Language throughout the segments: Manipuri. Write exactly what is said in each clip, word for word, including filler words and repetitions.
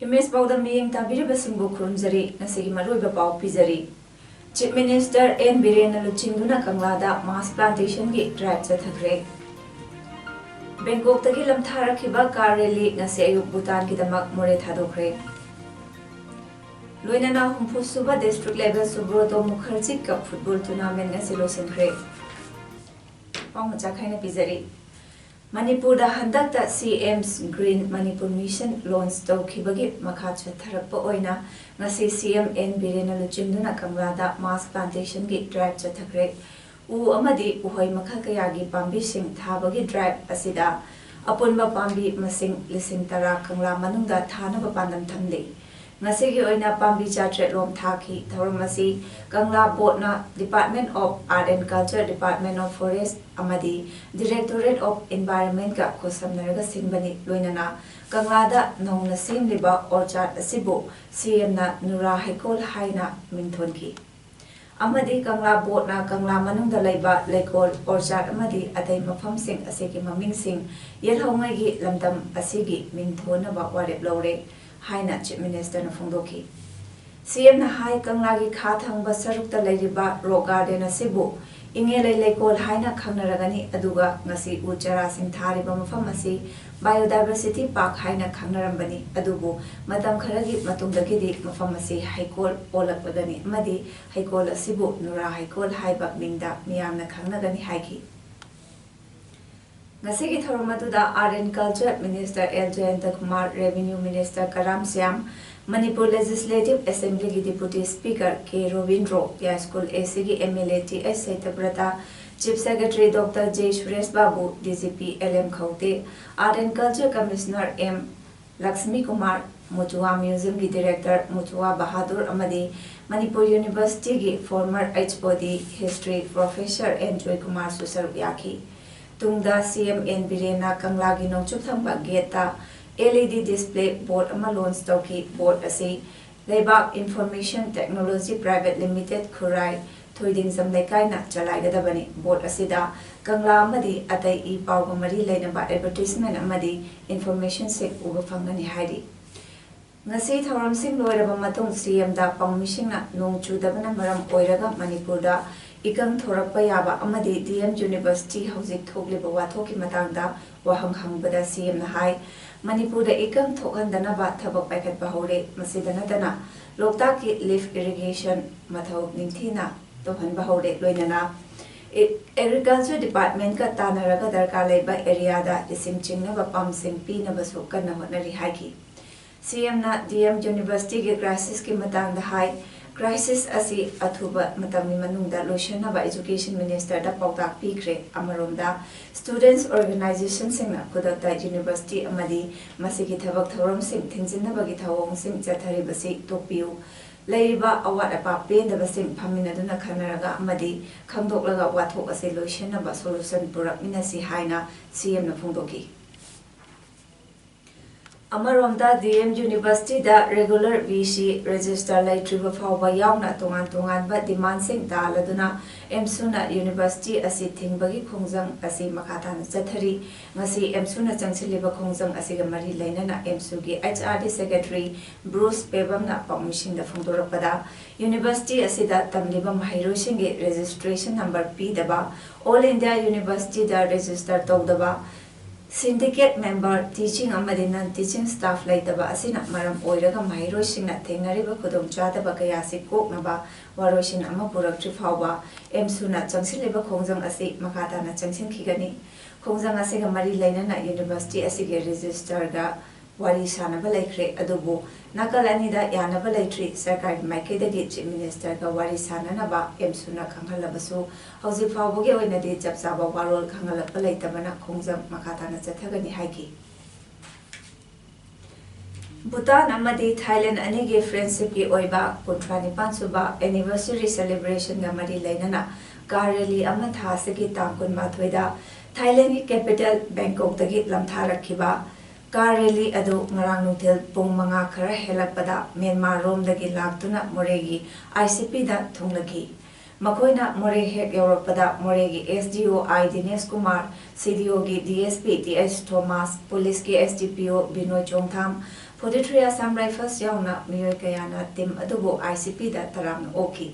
ꯏꯃꯦꯖ ꯄꯥꯎꯗ ꯃꯤꯠꯌꯦꯡ ꯇꯥꯕꯤꯔꯤꯕꯁꯤꯡꯕꯨ ꯈꯨꯔꯨꯝꯖꯔꯤ꯫ ꯉꯁꯤꯒꯤ ꯃꯔꯨꯑꯣꯏꯕ ꯄꯥꯎ ꯄꯤꯖꯔꯤ꯫ ꯆꯤꯐ ꯃꯤꯅꯤꯁꯇꯔ ꯑꯦꯟ ꯕꯤꯔꯦꯟꯅ ꯂꯨꯆꯤꯡꯗꯨꯅ ꯀꯪꯂꯥꯗ ꯃꯥꯁ ꯄ꯭ꯂꯥꯟꯇꯦꯁꯟꯒꯤ ꯗ꯭ꯔꯥꯏꯚ ꯆꯠꯊꯈ꯭ꯔꯦ꯫ ꯕꯦꯡꯀꯣꯛꯇꯒꯤ ꯂꯝꯊꯥꯔꯛꯈꯤꯕ ꯀꯥꯔ ꯔꯦꯂꯤ ꯉꯁꯤ ꯑꯌꯨꯛ ꯚꯨꯇꯥꯟꯒꯤꯗꯃꯛ ꯃꯣꯔꯦ ꯊꯥꯗꯣꯛꯈ꯭ꯔꯦ꯫ ꯂꯣꯏꯅꯅ ꯍꯨꯝꯐꯨ ꯁꯨꯕ ꯗꯤꯁꯇ꯭ꯔꯤꯛ ꯂꯦꯚꯦꯜ ꯁꯨꯕ꯭ꯔꯣꯇꯣ ꯃꯨꯈꯔꯖꯤ ꯀꯞ ꯐꯨꯠꯕꯣꯜ ꯇꯨꯔꯅꯥꯃꯦꯟ ꯉꯁꯤ ꯂꯣꯏꯁꯤꯟꯈ꯭ꯔꯦ꯫ ꯄꯥꯎ ꯃꯆꯥ ꯈꯥꯏꯅ ꯄꯤꯖꯔꯤ꯫ ꯃꯅꯤꯄꯨꯔꯗ ꯍꯟꯗꯛꯇ ꯁꯤ AIMS green Manipur mission launch ꯇꯧꯈꯤꯕꯒꯤ ꯃꯈꯥ ꯆꯠꯊꯔꯛꯄ ꯑꯣꯏꯅ ꯉꯁꯤ ꯁꯤ ꯑꯦꯝ ꯑꯦꯟ ꯕꯤꯔꯦꯟꯅ ꯂꯨꯆꯤꯡꯗꯨꯅ ꯀꯪꯂꯥꯗ ꯃꯥꯁ ꯄ꯭ꯂꯥꯟꯇꯦꯁꯟꯒꯤ ꯗ꯭ꯔꯥꯏꯚ ꯆꯠꯊꯈ꯭ꯔꯦ꯫ ꯎ ꯑꯃꯗꯤ ꯎꯍꯩ ꯃꯈꯜ ꯀꯌꯥꯒꯤ ꯄꯥꯝꯕꯤꯁꯤꯡ ꯊꯥꯕꯒꯤ ꯗ꯭ꯔꯥꯏꯚ ꯑꯁꯤꯗ ꯑꯄꯨꯟꯕ ꯄꯥꯝꯕꯤ ꯃꯁꯤꯡ ꯂꯤꯁꯤꯡ ꯇꯔꯥ ꯀꯪꯂꯥ ꯃꯅꯨꯡꯗ ꯊꯥꯅꯕ ꯄꯥꯟꯗꯝ ꯊꯝꯂꯤ꯫ ꯉꯁꯤꯒꯤ ꯑꯣꯏꯅ ꯄꯥꯝꯕꯤ ꯆꯥꯇ꯭ꯔꯦꯠ ꯂꯣꯝ ꯊꯥꯈꯤ꯫ ꯊꯧꯔꯝ ꯑꯁꯤ ꯀꯪꯂꯥ ꯕꯣꯔꯗꯅ Department of Art and Culture, Department of Forest ꯑꯃꯗꯤ Directorate of Environmentꯀ ꯈꯨꯠꯁꯝꯅꯔꯒ ꯁꯤꯟꯕꯅꯤ꯫ ꯂꯣꯏꯅꯅ ꯀꯪꯂꯥꯗ ꯅꯧꯅ ꯁꯦꯝꯂꯤꯕ ꯑꯣꯔꯆꯥꯔꯗ ꯑꯁꯤꯕꯨ ꯁꯤ ꯑꯦꯝꯅ ꯅꯨꯔꯥ ꯍꯩꯀꯣꯜ ꯍꯥꯏꯅ ꯃꯤꯡꯊꯣꯟꯈꯤ꯫ ꯑꯃꯗꯤ ꯀꯪꯂꯥ ꯕꯣꯔꯗꯅ ꯀꯪꯂꯥ ꯃꯅꯨꯡꯗ ꯂꯩꯕ ꯂꯩꯀꯣꯜ, ꯑꯣꯔꯆꯥꯔꯗ ꯑꯃꯗꯤ ꯑꯇꯩ ꯃꯐꯝꯁꯤꯡ ꯑꯁꯤꯒꯤ ꯃꯃꯤꯡꯁꯤꯡ ꯌꯦꯜꯍꯧꯉꯩꯒꯤ ꯂꯝꯗꯝ ꯑꯁꯤꯒꯤ ꯃꯤꯡ ꯊꯣꯟꯅꯕ ꯋꯥꯔꯦꯞ ꯂꯧꯔꯦ ꯍꯥꯏꯅ ꯆꯤꯐ ꯃꯤꯅꯤꯁꯇꯔꯅ ꯐꯣꯡꯗꯣꯛꯈꯤ꯫ ꯁꯤ ꯑꯦꯝꯅ ꯍꯥꯏ, ꯀꯪꯂꯥꯒꯤ ꯈꯥ ꯊꯪꯕ ꯁꯔꯨꯛꯇ ꯂꯩꯔꯤꯕ ꯔꯣꯛ ꯒꯥꯔꯗꯦꯟ ꯑꯁꯤꯕꯨ ꯏꯉꯦꯂꯩ ꯂꯩꯀꯣꯜ ꯍꯥꯏꯅ ꯈꯪꯅꯔꯒꯅꯤ, ꯑꯗꯨꯒ ꯉꯁꯤ ꯎ ꯆꯥꯔꯥꯁꯤꯡ ꯊꯥꯔꯤꯕ ꯃꯐꯝ ꯑꯁꯤ ꯕꯥꯏꯑꯣꯗꯥꯏꯚꯔꯁꯤꯇꯤ ꯄꯥꯔꯛ ꯍꯥꯏꯅ ꯈꯪꯅꯔꯝꯕꯅꯤ꯫ ꯑꯗꯨꯕꯨ ꯃꯇꯝ ꯈꯔꯒꯤ ꯃꯇꯨꯡꯗꯒꯤꯗꯤ ꯃꯐꯝ ꯑꯁꯤ ꯍꯩꯀꯣꯜ ꯑꯣꯜꯂꯛꯂꯒꯅꯤ ꯑꯃꯗꯤ ꯍꯩꯀꯣꯜ ꯑꯁꯤꯕꯨ ꯅꯨꯔꯥ ꯍꯩꯀꯣꯜ ꯍꯥꯏꯕ ꯃꯤꯡꯗ ꯃꯤꯌꯥꯝꯅ ꯈꯪꯅꯒꯅꯤ ꯍꯥꯏꯈꯤ꯫ ꯉꯁꯤꯒꯤ ꯊꯧꯔꯝ ꯑꯗꯨꯗ Art and Culture Minister L Jayanta Kumar, Revenue Minister Karam Shyam, Manipur Legislative Assemblyꯒꯤ Deputy Speaker K Robindro, Yaiskul ꯑꯦꯁꯤꯒꯤ M L A T H Satyabrata, Chief Secretary doctor J Suresh Babu, D G P L M Khaute, Art and Culture Commissioner M Lakshmi Kumar, Mutua ꯃ꯭ꯌꯨꯖꯤꯌꯝꯒꯤ ꯗꯤꯔꯦꯛꯇꯔ ꯃꯨꯇꯨꯋꯥ ꯕꯍꯥꯗꯨꯔ ꯑꯃꯗꯤ ꯃꯅꯤꯄꯨꯔ ꯌꯨꯅꯤꯚꯔꯁꯤꯇꯤꯒꯤ former H O D history professor N ꯖꯣꯏꯀꯨꯃꯥꯔꯁꯨ ꯁꯔꯨꯛ ꯌꯥꯈꯤ꯫ ꯇꯨꯡꯗ ꯁꯤ ꯑꯦꯝ ꯑꯦꯟ ꯕꯤꯔꯦꯟꯅ ꯀꯪꯂꯥꯒꯤ ꯅꯣꯡꯆꯨꯞ ꯊꯪꯕ ꯒꯦꯠꯇ ꯑꯦꯜ ꯏ ꯗꯤ ꯗꯤꯁꯄ꯭ꯂꯦ ꯕꯣꯔꯗ ꯑꯃ ꯂꯣꯟꯆ ꯇꯧꯈꯤ꯫ ꯕꯣꯔꯗ ꯑꯁꯤ ꯂꯩꯕꯥꯛ ꯏꯟꯐꯣꯔꯃꯦꯁꯟ ꯇꯦꯛꯅꯣꯂꯣꯖꯤ ꯄ꯭ꯔꯥꯏꯚꯦꯠ ꯂꯤꯃꯤꯇꯦꯗ ꯈꯨꯔꯥꯏ ꯊꯣꯏꯗꯤꯡꯖꯝ ꯂꯩꯀꯥꯏꯅ ꯆꯂꯥꯏꯒꯗꯕꯅꯤ꯫ ꯕꯣꯔꯗ ꯑꯁꯤꯗ ꯀꯪꯂꯥ ꯑꯃꯗꯤ ꯑꯇꯩ ꯏ ꯄꯥꯎꯒ ꯃꯔꯤ ꯂꯩꯅꯕ ꯑꯦꯗꯚꯔꯇꯤꯁꯃꯦꯟ ꯑꯃꯗꯤ ꯏꯟꯐꯣꯔꯃꯦꯁꯟꯁꯤꯡ ꯎꯕ ꯐꯪꯒꯅꯤ ꯍꯥꯏꯔꯤ꯫ ꯉꯁꯤ ꯊꯧꯔꯝꯁꯤꯡ ꯂꯣꯏꯔꯕ ꯃꯇꯨꯡ ꯁꯤ ꯑꯦꯝꯗ ꯄꯥꯎꯃꯤꯁꯤꯡꯅ ꯅꯣꯡ ꯆꯨꯗꯕꯅ ꯃꯔꯝ ꯑꯣꯏꯔꯒ ꯃꯅꯤꯄꯨꯔꯗ ꯏꯀꯪ ꯊꯣꯔꯛꯄ ꯌꯥꯕ ꯑꯃꯗꯤ ꯗꯤ ꯑꯦꯝ ꯌꯨꯅꯤꯚꯔꯁꯤꯇꯤ ꯍꯧꯖꯤꯛ ꯊꯣꯛꯂꯤꯕ ꯋꯥꯊꯣꯛꯀꯤ ꯃꯇꯥꯡꯗ ꯋꯥꯍꯪ ꯍꯪꯕꯗ ꯁꯤ ꯑꯦꯝꯅ ꯍꯥꯏ, ꯃꯅꯤꯄꯨꯔꯗ ꯏꯀꯪ ꯊꯣꯛꯍꯟꯗꯅꯕ ꯊꯕꯛ ꯄꯥꯏꯈꯠꯄ ꯍꯧꯔꯦ꯫ ꯃꯁꯤꯗ ꯅꯠꯇꯅ ꯂꯣꯛꯇꯥꯛꯀꯤ ꯂꯤꯐ ꯏꯔꯤꯒꯦꯁꯟ ꯃꯊꯧ ꯅꯤꯡꯊꯤꯅ ꯇꯧꯍꯟꯕ ꯍꯧꯔꯦ꯫ ꯂꯣꯏꯅꯅ ꯑꯦ-, ꯑꯦꯒ꯭ꯔꯤꯀꯜꯆꯔ ꯗꯤꯄꯥꯔꯠꯃꯦꯟꯠꯀ ꯇꯥꯟꯅꯔꯒ ꯗꯔꯀꯥꯔ ꯂꯩꯕ ꯑꯦꯔꯤꯌꯥꯗ ꯏꯁꯤꯡ ꯆꯤꯡꯅꯕ ꯄꯝꯁꯤꯡ ꯄꯤꯅꯕꯁꯨ ꯀꯟꯅ ꯍꯣꯠꯅꯔꯤ ꯍꯥꯏꯈꯤ꯫ ꯁꯤ ꯑꯦꯝꯅ ꯗꯤ ꯑꯦꯝ ꯌꯨꯅꯤꯚꯔꯁꯤꯇꯤꯒꯤ ꯀ꯭ꯔꯥꯏꯁꯤꯁꯀꯤ ꯃꯇꯥꯡꯗ ꯍꯥꯏ, ꯀ꯭ꯔꯥꯏꯁꯤꯁ ꯑꯁꯤ ꯑꯊꯨꯕ ꯃꯇꯝꯒꯤ ꯃꯅꯨꯡꯗ ꯂꯣꯏꯁꯤꯟꯅꯕ ꯑꯦꯖꯨꯀꯦꯁꯟ ꯃꯤꯅꯤꯁꯇꯔꯗ ꯄꯥꯎꯇꯥꯛ ꯄꯤꯈ꯭ꯔꯦ꯫ ꯑꯃꯔꯣꯝꯗ, ꯁ꯭ꯇꯨꯗꯦꯟꯠꯁ ꯑꯣꯔꯒꯅꯥꯏꯖꯦꯁꯟꯁꯤꯡꯅ ꯈꯨꯗꯛꯇ ꯌꯨꯅꯤꯚꯔꯁꯤꯇꯤ ꯑꯃꯗꯤ ꯃꯁꯤꯒꯤ ꯊꯕꯛ ꯊꯧꯔꯝꯁꯤꯡ ꯊꯤꯡꯖꯤꯟꯅꯕꯒꯤ ꯊꯧꯑꯣꯡꯁꯤꯡ ꯆꯠꯊꯔꯤꯕꯁꯤ ꯇꯣꯛꯄꯤꯌꯨ꯫ ꯂꯩꯔꯤꯕ ꯑꯋꯥꯠ ꯑꯄꯥ ꯄꯦꯟꯗꯕꯁꯤꯡ ꯐꯝꯃꯤꯟꯅꯗꯨꯅ ꯈꯟꯅꯔꯒ ꯑꯃꯗꯤ ꯈꯪꯗꯣꯛꯂꯒ ꯋꯥꯊꯣꯛ ꯑꯁꯤ ꯂꯣꯏꯁꯤꯟꯅꯕ ꯁꯣꯂꯨꯁꯟ ꯄꯨꯔꯛꯃꯤꯟꯅꯁꯤ ꯍꯥꯏꯅ ꯁꯤ ꯑꯦꯝꯅ ꯐꯣꯡꯗꯣꯛꯈꯤ꯫ ꯑꯃꯔꯣꯝꯗ, ꯗꯤ ꯑꯦꯝ ꯌꯨꯅꯤꯚꯔꯁꯤꯇꯤꯗ ꯔꯦꯒꯨꯂꯔ ꯚꯤ ꯁꯤ ꯔꯦꯖꯤꯁꯇꯔ ꯂꯩꯇ꯭ꯔꯤꯕ ꯐꯥꯎꯕ ꯌꯥꯎꯅ ꯇꯣꯉꯥꯟ ꯇꯣꯉꯥꯟꯕ ꯗꯤꯃꯥꯟꯁꯤꯡ ꯇꯥꯍꯜꯂꯗꯨꯅ ꯑꯦꯝꯁꯨꯅ ꯌꯨꯅꯤꯚꯔꯁꯤꯇꯤ ꯑꯁꯤ ꯊꯤꯡꯕꯒꯤ ꯈꯣꯡꯖꯪ ꯑꯁꯤ ꯃꯈꯥ ꯇꯥꯅ ꯆꯠꯊꯔꯤ꯫ ꯉꯁꯤ ꯑꯦꯝꯁꯨꯅ ꯆꯪꯁꯤꯜꯂꯤꯕ ꯈꯣꯡꯖꯪ ꯑꯁꯤꯒ ꯃꯔꯤ ꯂꯩꯅꯅ ꯑꯦꯝꯁꯨꯒꯤ H R D secretary Bruce ꯄꯦꯕꯝꯅ ꯄꯥꯎꯃꯤꯁꯤꯡꯗ ꯐꯣꯡꯗꯣꯔꯛꯄꯗ, ꯌꯨꯅꯤꯚꯔꯁꯤꯇꯤ ꯑꯁꯤꯗ ꯇꯝꯂꯤꯕ ꯃꯍꯩꯔꯣꯏꯁꯤꯡꯒꯤ ꯔꯦꯖꯤꯁꯇ꯭ꯔꯦꯁꯟ ꯅꯝꯕꯔ ꯄꯤꯗꯕ, ꯑꯣꯜ ꯏꯟꯗꯤꯌꯥ ꯌꯨꯅꯤꯚꯔꯁꯤꯇꯤꯗ ꯔꯦꯖꯤꯁꯇꯔ ꯇꯧꯗꯕ, ꯁꯤꯟꯗꯤꯀꯦꯠ ꯃꯦꯝꯕꯔ, ꯇꯤꯆꯤꯡ ꯑꯃꯗꯤ ꯅꯟ ꯇꯤꯆꯤꯡ ꯁ꯭ꯇꯥꯐ ꯂꯩꯇꯕ ꯑꯁꯤꯅ ꯃꯔꯝ ꯑꯣꯏꯔꯒ ꯃꯍꯩꯔꯣꯏꯁꯤꯡꯅ ꯊꯦꯡꯅꯔꯤꯕ ꯈꯨꯗꯣꯡꯆꯥꯗꯕ ꯀꯌꯥꯁꯤ ꯀꯣꯛꯅꯕ ꯋꯥꯔꯣꯏꯁꯤꯟ ꯑꯃ ꯄꯨꯔꯛꯇ꯭ꯔꯤ ꯐꯥꯎꯕ ꯑꯦꯝꯁꯨꯅ ꯆꯪꯁꯤꯜꯂꯤꯕ ꯈꯣꯡꯖꯪ ꯑꯁꯤ ꯃꯈꯥ ꯇꯥꯅ ꯆꯪꯁꯤꯟꯈꯤꯒꯅꯤ꯫ ꯈꯣꯡꯖꯪ ꯑꯁꯤꯒ ꯃꯔꯤ ꯂꯩꯅꯅ ꯌꯨꯅꯤꯚꯔꯁꯤꯇꯤ ꯑꯁꯤꯒꯤ ꯔꯦꯖꯤꯁꯇꯔꯒ ꯋꯥꯔꯤ ꯁꯥꯅꯕ ꯂꯩꯈ꯭ꯔꯦ, ꯑꯗꯨꯕꯨ ꯅꯥꯀꯜ ꯑꯅꯤꯗ ꯌꯥꯅꯕ ꯂꯩꯇ꯭ꯔꯤ꯫ ꯁꯔꯀꯥꯔꯒꯤ ꯃꯥꯏꯀꯩꯗꯒꯤ ꯆꯤꯐ ꯃꯤꯅꯤꯁꯇꯔꯒ ꯋꯥꯔꯤ ꯁꯥꯅꯅꯕ ꯑꯦꯝꯁꯨꯅ ꯈꯪꯍꯜꯂꯕꯁꯨ, ꯍꯧꯖꯤꯛ ꯐꯥꯎꯕꯒꯤ ꯑꯣꯏꯅꯗꯤ ꯆꯞ ꯆꯥꯕ ꯋꯥꯔꯣꯜ ꯈꯪꯍꯜꯂꯛꯄ ꯂꯩꯇꯕꯅ ꯈꯣꯡꯖꯪ ꯃꯈꯥ ꯇꯥꯅ ꯆꯠꯊꯒꯅꯤ ꯍꯥꯏꯈꯤ꯫ ꯚꯨꯇꯥꯟ ꯑꯃꯗꯤ ꯊꯥꯏꯂꯦꯟ ꯑꯅꯤꯒꯤ friendshipꯀꯤ ꯑꯣꯏꯕ ꯀꯨꯟꯊ꯭ꯔꯥ ꯅꯤꯄꯥꯟ ꯁꯨꯕ anniversary celebrationꯒ ꯃꯔꯤ ꯂꯩꯅꯅ car rally ꯑꯃ ꯊꯥ ꯑꯁꯤꯒꯤ ꯇꯥꯡ ꯀꯨꯟꯃꯥꯊꯣꯏꯗ ꯊꯥꯏꯂꯦꯟꯒꯤ capital ꯕꯦꯡꯀꯣꯛꯇꯒꯤ ꯂꯝꯊꯥꯔꯛꯈꯤꯕ꯫ Car rally ꯑꯗꯨ ꯉꯔꯥꯡ ꯅꯨꯡꯊꯤꯜ ꯄꯨꯡ ꯃꯉꯥ ꯈꯔ ꯍꯦꯜꯂꯛꯄꯗ ꯃ꯭ꯌꯥꯟꯃꯥꯔ ꯔꯣꯝꯗꯒꯤ ꯂꯥꯛꯇꯨꯅ ꯃꯣꯔꯦꯒꯤ ICPꯗ ꯊꯨꯡꯂꯈꯤ꯫ ꯃꯈꯣꯏꯅ ꯃꯣꯔꯦ ꯍꯦꯛ ꯌꯧꯔꯛꯄꯗ ꯃꯣꯔꯦꯒꯤ SDO I ꯗꯤꯅꯦꯁ ꯀꯨꯃꯥꯔ, CDOꯒꯤ DSP ꯇꯤ ꯑꯩꯆ ꯊꯣꯃꯥꯁ, ꯄꯨꯂꯤꯁꯀꯤ SDPO Binoy Chongtham, forty three Assam Rifles ꯌꯥꯎꯅ ꯃꯤꯑꯣꯏ ꯀꯌꯥꯅ team ꯑꯗꯨꯕꯨ ICPꯗ ꯇꯔꯥꯝꯅ ꯑꯣꯛꯈꯤ꯫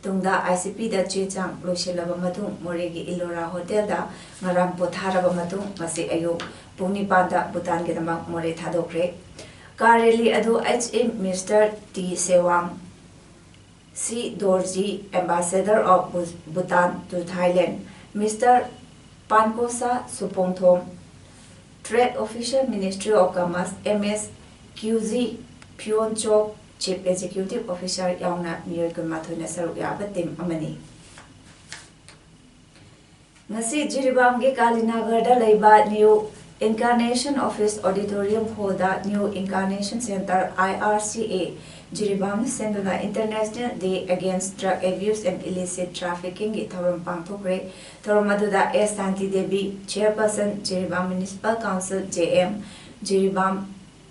ꯇꯨꯡꯗ ICPꯗ ꯆꯦ ꯆꯥꯡ ꯂꯣꯏꯁꯤꯜꯂꯕ ꯃꯇꯨꯡ ꯃꯣꯔꯦꯒꯤ ꯏꯂꯣꯔꯥ ꯍꯣꯇꯦꯜꯗ ꯉꯔꯥꯡ ꯄꯣꯊꯥꯔꯕ ꯃꯇꯨꯡ ꯉꯁꯤ ꯑꯌꯨꯛ ꯄꯨꯡ ꯅꯤꯄꯥꯟꯗ ꯚꯨꯇꯥꯟꯒꯤꯗꯃꯛ ꯃꯣꯔꯦ ꯊꯥꯗꯣꯛꯈ꯭ꯔꯦ꯫ Car rally ꯑꯗꯨ H M Minister T ꯁꯦꯋꯥꯡ, C Dorji, Ambassador of Bhu- Bhutan to Thailand, Mister Pankosa Supongthom, Trade Officer, Ministry of Commerce, MSQG, Pyeonchok, Chief Executive Officer ꯌꯥꯎꯅ ꯃꯤꯑꯣꯏ ꯀꯨꯟꯃꯥꯊꯣꯏꯅ ꯁꯔꯨꯛ ꯌꯥꯕ team ꯑꯃꯅꯤ꯫ ꯉꯁꯤ ꯖꯤꯔꯤꯕꯥꯝꯒꯤ ꯀꯥꯂꯤꯅꯒꯔꯗ ꯂꯩꯕ New Incarnation Office Auditorium Hallꯗ New Incarnation Centre, IRCA, ꯖꯤꯔꯤꯕꯥꯝꯅ ꯁꯤꯟꯗꯨꯅ International Day Against Drug Abuse and Illicit Traffickingꯒꯤ ꯊꯧꯔꯝ ꯄꯥꯡꯊꯣꯛꯈ꯭ꯔꯦ꯫ ꯊꯧꯔꯝ ꯑꯗꯨꯗ S ꯁꯥꯟꯇꯤ Devi, Chairperson, Jiribam Municipal Council, JM, Jiribam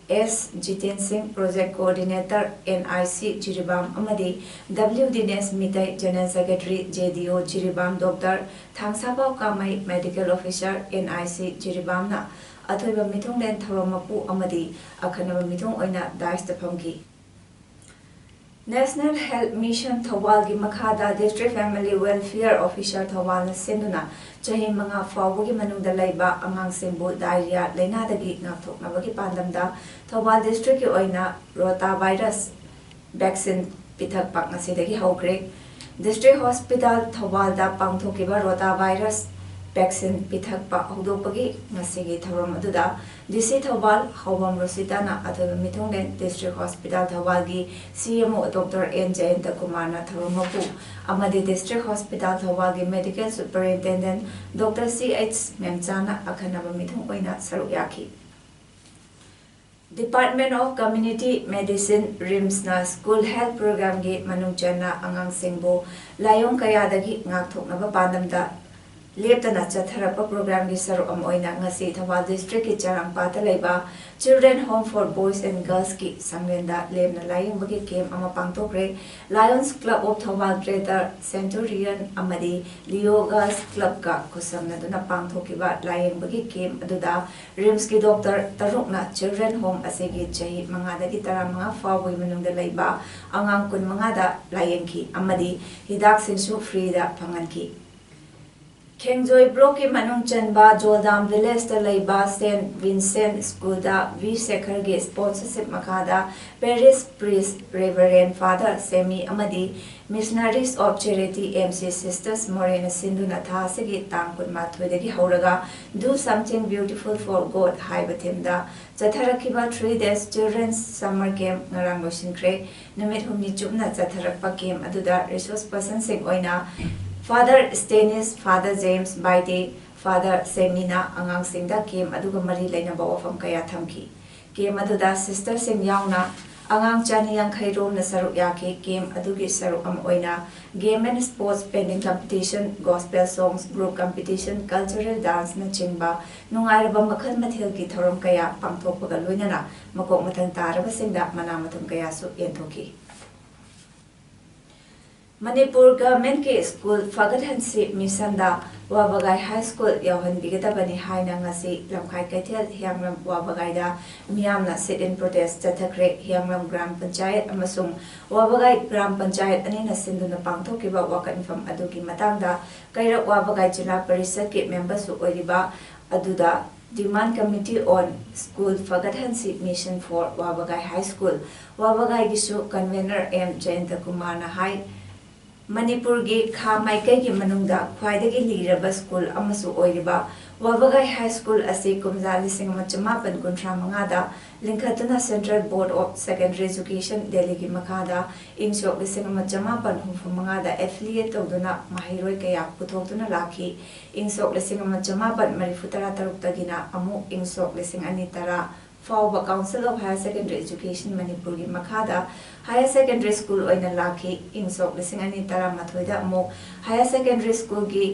S Jiten ꯁꯤꯡ, Project Coordinator, NIC ꯖꯤꯔꯤꯕꯥꯝ, ꯑꯃꯗꯤ W ꯗꯤꯅꯦꯁ Meitei, General Secretary, JDO Jiribam, Doctor ꯊꯥꯡꯁꯥꯕꯥꯎ ꯀꯥꯃꯩ, Medical Officer, NIC ꯖꯤꯔꯤꯕꯥꯝꯅ ꯑꯊꯣꯏꯕ ꯃꯤꯊꯨꯡꯂꯦꯟ ꯊꯧꯔꯝ ꯃꯄꯨ ꯑꯃꯗꯤ ꯑꯈꯟꯅꯕ ꯃꯤꯊꯨꯡ ꯑꯣꯏꯅ dais ꯐꯝꯈꯤ꯫ National Health Mission ꯊꯧꯕꯥꯜꯒꯤ ꯃꯈꯥꯗ District Family Welfare Officer ꯊꯧꯕꯥꯜꯅ ꯁꯤꯟꯗꯨꯅ ꯆꯍꯤ ꯃꯉꯥ ꯐꯥꯎꯕꯒꯤ ꯃꯅꯨꯡꯗ ꯂꯩꯕ ꯑꯉꯥꯡꯁꯤꯡꯕꯨ diarrhea ꯂꯩꯅꯥꯗꯒꯤ ꯉꯥꯛꯊꯣꯛꯅꯕꯒꯤ ꯄꯥꯟꯗꯝꯗ ꯊꯧꯕꯥꯜ districtꯀꯤ ꯑꯣꯏꯅ rotavirus vaccine ꯄꯤꯊꯛꯄ ꯉꯁꯤꯗꯒꯤ ꯍꯧꯈ꯭ꯔꯦ꯫ District Hospital ꯊꯧꯕꯥꯜꯗ ꯄꯥꯡꯊꯣꯛꯈꯤꯕ rotavirus vaccine ꯄꯤꯊꯛꯄ ꯍꯧꯗꯣꯛꯄꯒꯤ ꯉꯁꯤꯒꯤ ꯊꯧꯔꯝ ꯑꯗꯨꯗ DC ꯊꯧꯕꯥꯜ ꯍꯥꯎꯕꯝ ꯔꯣꯁꯤꯇꯥꯅ ꯑꯊꯣꯏꯕ ꯃꯤꯊꯨꯡꯂꯦꯟ, District Hospital ꯊꯧꯕꯥꯜꯒꯤ CMO Doctor N ꯖꯌꯟꯇ ꯀꯨꯃꯥꯔꯅ ꯊꯧꯔꯝ ꯃꯄꯨ ꯑꯃꯗꯤ District Hospital ꯊꯧꯕꯥꯜꯒꯤ Medical Superintendent Doctor C H ꯃꯦꯝꯆꯥꯅ ꯑꯈꯟꯅꯕ ꯃꯤꯊꯨꯡ ꯑꯣꯏꯅ ꯁꯔꯨꯛ ꯌꯥꯈꯤ꯫ Department of Community Medicine, ꯔꯤꯝꯁꯅ School Health Programꯒꯤ ꯃꯅꯨꯡ ꯆꯟꯅ ꯑꯉꯥꯡꯁꯤꯡꯕꯨ ꯂꯥꯏꯑꯣꯡ ꯀꯌꯥꯗꯒꯤ ꯉꯥꯛꯊꯣꯛꯅꯕ ꯄꯥꯟꯗꯝꯗ ꯂꯦꯞꯇꯅ ꯆꯠꯊꯔꯛꯄ programꯒꯤ ꯁꯔꯨꯛ ꯑꯃ ꯑꯣꯏꯅ ꯉꯁꯤ ꯊꯧꯕꯥꯜ districtꯀꯤ ꯆꯔꯥꯡꯄꯥꯠꯇ ꯂꯩꯕ Children Home for Boys and Girlsꯀꯤ ꯁꯪꯂꯦꯟꯗ ꯂꯦꯝꯅ ꯂꯥꯏꯌꯦꯡꯕꯒꯤ camp ꯑꯃ ꯄꯥꯡꯊꯣꯛꯈ꯭ꯔꯦ꯫ Lions Club of Thawbal Greater Centurion ꯑꯃꯗꯤ Leo Girls Clubꯀ ꯈꯨꯠꯁꯝꯅꯗꯨꯅ ꯄꯥꯡꯊꯣꯛꯈꯤꯕ ꯂꯥꯏꯌꯦꯡꯕꯒꯤ camp ꯑꯗꯨꯗ ꯔꯤꯝꯁꯀꯤ doctor ꯇꯔꯨꯛꯅ Children Home ꯑꯁꯤꯒꯤ ꯆꯍꯤ ꯃꯉꯥꯗꯒꯤ ꯇꯔꯥꯃꯉꯥ ꯐꯥꯎꯕꯒꯤ ꯃꯅꯨꯡꯗ ꯂꯩꯕ ꯑꯉꯥꯡ ꯀꯨꯟꯃꯉꯥꯗ ꯂꯥꯏꯌꯦꯡꯈꯤ ꯑꯃꯗꯤ ꯍꯤꯗꯥꯛꯁꯤꯡꯁꯨ freeꯗ ꯐꯪꯍꯟꯈꯤ꯫ ꯈꯦꯡꯖꯣꯏ blockꯀꯤ ꯃꯅꯨꯡ ꯆꯟꯕ ꯖꯣꯜꯗꯥꯝ villageꯇ ꯂꯩꯕ Saint Vincent Schoolꯗ V ꯁꯦꯈꯔꯒꯤ sponsorship ꯃꯈꯥꯗ Parish Priest Reverend Father semi ꯑꯃꯗꯤ Missionaries of Charity, M C Sisters ꯃꯣꯔꯦꯅ ꯁꯤꯟꯗꯨꯅ ꯊꯥ ꯑꯁꯤꯒꯤ ꯇꯥꯡ ꯀꯨꯟꯃꯥꯊꯣꯏꯗꯒꯤ ꯍꯧꯔꯒ Do Something Beautiful for God ꯍꯥꯏꯕ themeꯗ ꯆꯠꯊꯔꯛꯈꯤꯕ three days Children's Summer Camp ꯉꯔꯥꯡ ꯂꯣꯏꯁꯤꯟꯈ꯭ꯔꯦ꯫ ꯅꯨꯃꯤꯠ ꯍꯨꯝꯅꯤ ꯆꯨꯞꯅ ꯆꯠꯊꯔꯛꯄ camp ꯑꯗꯨꯗ resource personꯁꯤꯡ ꯑꯣꯏꯅ Father Stanis, Father James Baite, Father ꯁꯦꯃꯤꯅ ꯑꯉꯥꯡꯁꯤꯡꯗ camp ꯑꯗꯨꯒ ꯃꯔꯤ ꯂꯩꯅꯕ ꯋꯥꯐꯝ ꯀꯌꯥ ꯊꯝꯈꯤ꯫ Camp ꯑꯗꯨꯗ sisterꯁꯤꯡ ꯌꯥꯎꯅ ꯑꯉꯥꯡ ꯆꯅꯤ ꯌꯥꯡꯈꯩ ꯔꯣꯝꯅ ꯁꯔꯨꯛ ꯌꯥꯈꯤ꯫ Camp ꯑꯗꯨꯒꯤ ꯁꯔꯨꯛ ꯑꯃ ꯑꯣꯏꯅ game and sports, painting competition, gospel songs, group competition, cultural danceꯅꯆꯤꯡꯕ ꯅꯨꯡꯉꯥꯏꯔꯕ ꯃꯈꯜ ꯃꯊꯦꯜꯒꯤ ꯊꯧꯔꯝ ꯀꯌꯥ ꯄꯥꯡꯊꯣꯛꯄꯒ ꯂꯣꯏꯅꯅ ꯃꯀꯣꯛ ꯃꯊꯪ ꯇꯥꯔꯕꯁꯤꯡꯗ ꯃꯅꯥ ꯃꯊꯨꯝ ꯀꯌꯥꯁꯨ ꯌꯦꯟꯊꯣꯛꯈꯤ꯫ ꯃꯅꯤꯄꯨꯔ Governmentꯀꯤ school ꯐꯒꯠꯍꯟꯁꯤ missionꯗ ꯋꯥꯕꯒꯥꯏ High School ꯌꯧꯍꯟꯕꯤꯒꯗꯕꯅꯤ ꯍꯥꯏꯅ ꯉꯁꯤ ꯂꯝꯈꯥꯏ ꯀꯩꯊꯦꯜ ꯍꯤꯌꯥꯡꯂꯝ ꯋꯥꯕꯒꯥꯏꯗ ꯃꯤꯌꯥꯝꯅ sit-in protest ꯆꯠꯊꯈ꯭ꯔꯦ꯫ ꯍꯤꯌꯥꯡꯂꯝ ꯒ꯭ꯔꯥꯝ ꯄꯟꯆꯥꯌꯠ ꯑꯃꯁꯨꯡ ꯋꯥꯕꯒꯥꯏ ꯒ꯭ꯔꯥꯝ ꯄꯟꯆꯥꯌꯠ ꯑꯅꯤꯅ ꯁꯤꯟꯗꯨꯅ ꯄꯥꯡꯊꯣꯛꯈꯤꯕ ꯋꯥꯀꯠ ꯃꯤꯐꯝ ꯑꯗꯨꯒꯤ ꯃꯇꯥꯡꯗ ꯀꯩꯔꯛ ꯋꯥꯕꯒꯥꯏ ꯖꯤꯂꯥ ꯄꯔꯤꯁꯠꯀꯤ memberꯁꯨ ꯑꯣꯏꯔꯤꯕ ꯑꯗꯨꯗ Demand Committee on School ꯐꯒꯠꯍꯟꯁꯤ Mission for ꯋꯥꯕꯒꯥꯏ High School, ꯋꯥꯕꯒꯥꯏꯒꯤꯁꯨ convener ꯑꯦꯝ ꯖꯌꯟꯇ ꯀꯨꯃꯥꯔꯅ ꯍꯥꯏ, ꯃꯅꯤꯄꯨꯔꯒꯤ ꯈꯥ ꯃꯥꯏꯀꯩꯒꯤ ꯃꯅꯨꯡꯗ ꯈ꯭ꯋꯥꯏꯗꯒꯤ ꯂꯤꯔꯕ school ꯑꯃꯁꯨ ꯑꯣꯏꯔꯤꯕ ꯋꯥꯕꯒꯥꯏ High School ꯑꯁꯤ ꯀꯨꯝꯖꯥ ꯂꯤꯁꯤꯡ ꯑꯃ ꯆꯃꯥꯄꯟ ꯀꯨꯟꯊ꯭ꯔꯥ ꯃꯉꯥꯗ ꯂꯤꯡꯈꯠꯇꯨꯅ Central Board of Secondary Education, ꯗꯦꯜꯂꯤꯒꯤ ꯃꯈꯥꯗ ꯏꯪ ꯁꯣꯛ ꯂꯤꯁꯤꯡ ꯑꯃ ꯆꯃꯥꯄꯟ ꯍꯨꯝꯐꯨ ꯃꯉꯥꯗ affiliate ꯇꯧꯗꯨꯅ ꯃꯍꯩꯔꯣꯏ ꯀꯌꯥ ꯄꯨꯊꯣꯛꯇꯨꯅ ꯂꯥꯛꯈꯤ꯫ ꯏꯪ ꯁꯣꯛ ꯂꯤꯁꯤꯡ ꯑꯃ ꯆꯃꯥꯄꯟ ꯃꯔꯤꯐꯨ ꯇꯔꯥ ꯇꯔꯨꯛꯇꯒꯤꯅ ꯑꯃꯨꯛ ꯏꯪ ꯁꯣꯛ ꯂꯤꯁꯤꯡ ꯑꯅꯤ ꯇꯔꯥ ꯐꯥꯎꯕ Council of Higher Secondary Education ꯃꯅꯤꯄꯨꯔꯒꯤ ꯃꯈꯥꯗ higher secondary school ꯑꯣꯏꯅ ꯂꯥꯛꯈꯤ꯫ ꯏꯪ ꯁꯣꯛ ꯂꯤꯁꯤꯡ ꯑꯅꯤ ꯇꯔꯥꯃꯥꯊꯣꯏꯗ ꯑꯃꯨꯛ higher secondary schoolꯒꯤ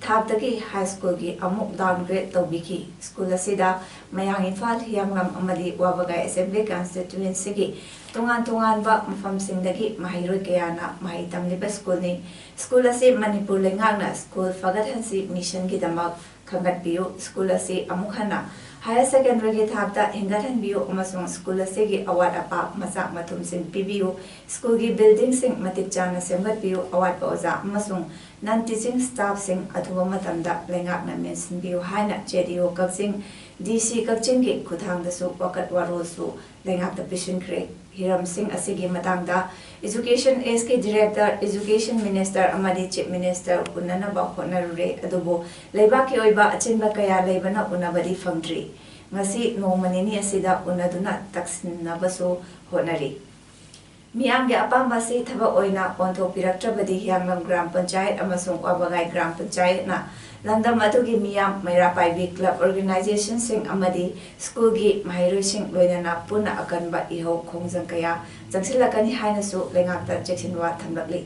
ꯊꯥꯛꯇꯒꯤ high schoolꯒꯤ ꯑꯃꯨꯛ downgrade ꯇꯧꯕꯤꯈꯤ꯫ School ꯑꯁꯤꯗ ꯃꯌꯥꯡ ꯏꯝꯐꯥꯜ, ꯍꯤꯌꯥꯡꯂꯝ ꯑꯃꯗꯤ ꯋꯥꯕꯒꯥꯏ Assembly Constituencyꯒꯤ ꯇꯣꯉꯥꯟ ꯇꯣꯉꯥꯟꯕ ꯃꯐꯝꯁꯤꯡꯗꯒꯤ ꯃꯍꯩꯔꯣꯏ ꯀꯌꯥꯅ ꯃꯍꯩ ꯇꯝꯂꯤꯕ schoolꯅꯤ꯫ School ꯑꯁꯤ ꯃꯅꯤꯄꯨꯔ ꯂꯩꯉꯥꯛꯅ school ꯐꯒꯠꯍꯟꯁꯤ missionꯒꯤꯗꯃꯛ ꯈꯟꯒꯠꯄꯤꯌꯨ꯫ School ꯑꯁꯤ ꯑꯃꯨꯛ ꯍꯟꯅ higher secondary ꯊꯥꯛꯇ ꯍꯦꯟꯒꯠꯍꯟꯕꯤꯌꯨ ꯑꯃꯁꯨꯡ school ꯑꯁꯤꯒꯤ ꯑꯋꯥꯠ ꯑꯄꯥ ꯃꯆꯥꯛ ꯃꯊꯨꯝꯁꯤꯡ ꯄꯤꯕꯤꯌꯨ꯫ Schoolꯒꯤ buildingꯁꯤꯡ ꯃꯇꯤꯛ ꯆꯥꯅ ꯁꯦꯝꯒꯠꯄꯤꯌꯨ꯫ ꯑꯋꯥꯠꯄ ꯑꯣꯖꯥ ꯑꯃꯁꯨꯡ non teaching staffꯁꯤꯡ ꯑꯊꯨꯕ ꯃꯇꯝꯗ ꯂꯩꯉꯥꯛꯅ ꯃꯦꯟꯁꯤꯟꯕꯤꯌꯨ ꯍꯥꯏꯅ JDO ꯀꯛꯆꯤꯡ, DC ꯀꯛꯆꯤꯡꯒꯤ ꯈꯨꯠꯊꯥꯡꯗꯁꯨ ꯋꯥꯀꯠ ꯋꯥꯔꯣꯜꯁꯨ ꯂꯩꯉꯥꯛꯇ ꯄꯤꯁꯤꯟꯈ꯭ꯔꯦ꯫ ꯍꯤꯔꯝꯁꯤꯡ ꯑꯁꯤꯒꯤ ꯃꯇꯥꯡꯗ Education Sꯀꯤ Director, Education Minister ꯑꯃꯗꯤ Chief Minister ꯎꯅꯅꯕ ꯍꯣꯠꯅꯔꯨꯔꯦ, ꯑꯗꯨꯕꯨ ꯂꯩꯕꯥꯛꯀꯤ ꯑꯣꯏꯕ ꯑꯆꯤꯟꯕ ꯀꯌꯥ ꯂꯩꯕꯅ ꯎꯅꯕꯗꯤ ꯐꯪꯗ꯭ꯔꯤ꯫ ꯉꯁꯤ ꯅꯣꯡꯃ ꯅꯤꯅꯤ ꯑꯁꯤꯗ ꯎꯅꯗꯨꯅ ꯇꯛꯁꯤꯟꯅꯕꯁꯨ ꯍꯣꯠꯅꯔꯤ꯫ ꯃꯤꯌꯥꯝꯒꯤ ꯑꯄꯥꯝꯕ ꯑꯁꯤ ꯊꯕꯛ ꯑꯣꯏꯅ ꯑꯣꯟꯊꯣꯛꯄꯤꯔꯛꯇ꯭ꯔꯕꯗꯤ ꯍꯤꯌꯥꯡꯂꯝ ꯒ꯭ꯔꯥꯝ ꯄꯟꯆꯥꯌꯠ ꯑꯃꯁꯨꯡ ꯋꯥꯕꯒꯥꯏ ꯒ꯭ꯔꯥꯝ ꯄꯟꯆꯥꯌꯠꯅ ꯂꯝꯗꯝ ꯑꯗꯨꯒꯤ ꯃꯤꯌꯥꯝ, ꯃꯩꯔꯥ ꯄꯥꯏꯕꯤ club organizationꯁꯤꯡ ꯑꯃꯗꯤ schoolꯒꯤ ꯃꯍꯩꯔꯣꯏꯁꯤꯡ ꯂꯣꯏꯅꯅ ꯄꯨꯟꯅ ꯑꯀꯟꯕ ꯏꯍꯧ ꯈꯣꯡꯖꯪ ꯀꯌꯥ ꯆꯪꯁꯤꯜꯂꯛꯀꯅꯤ ꯍꯥꯏꯅꯁꯨ ꯂꯩꯉꯥꯛꯇ ꯆꯦꯛꯁꯤꯟꯋꯥ ꯊꯝꯂꯛꯂꯤ꯫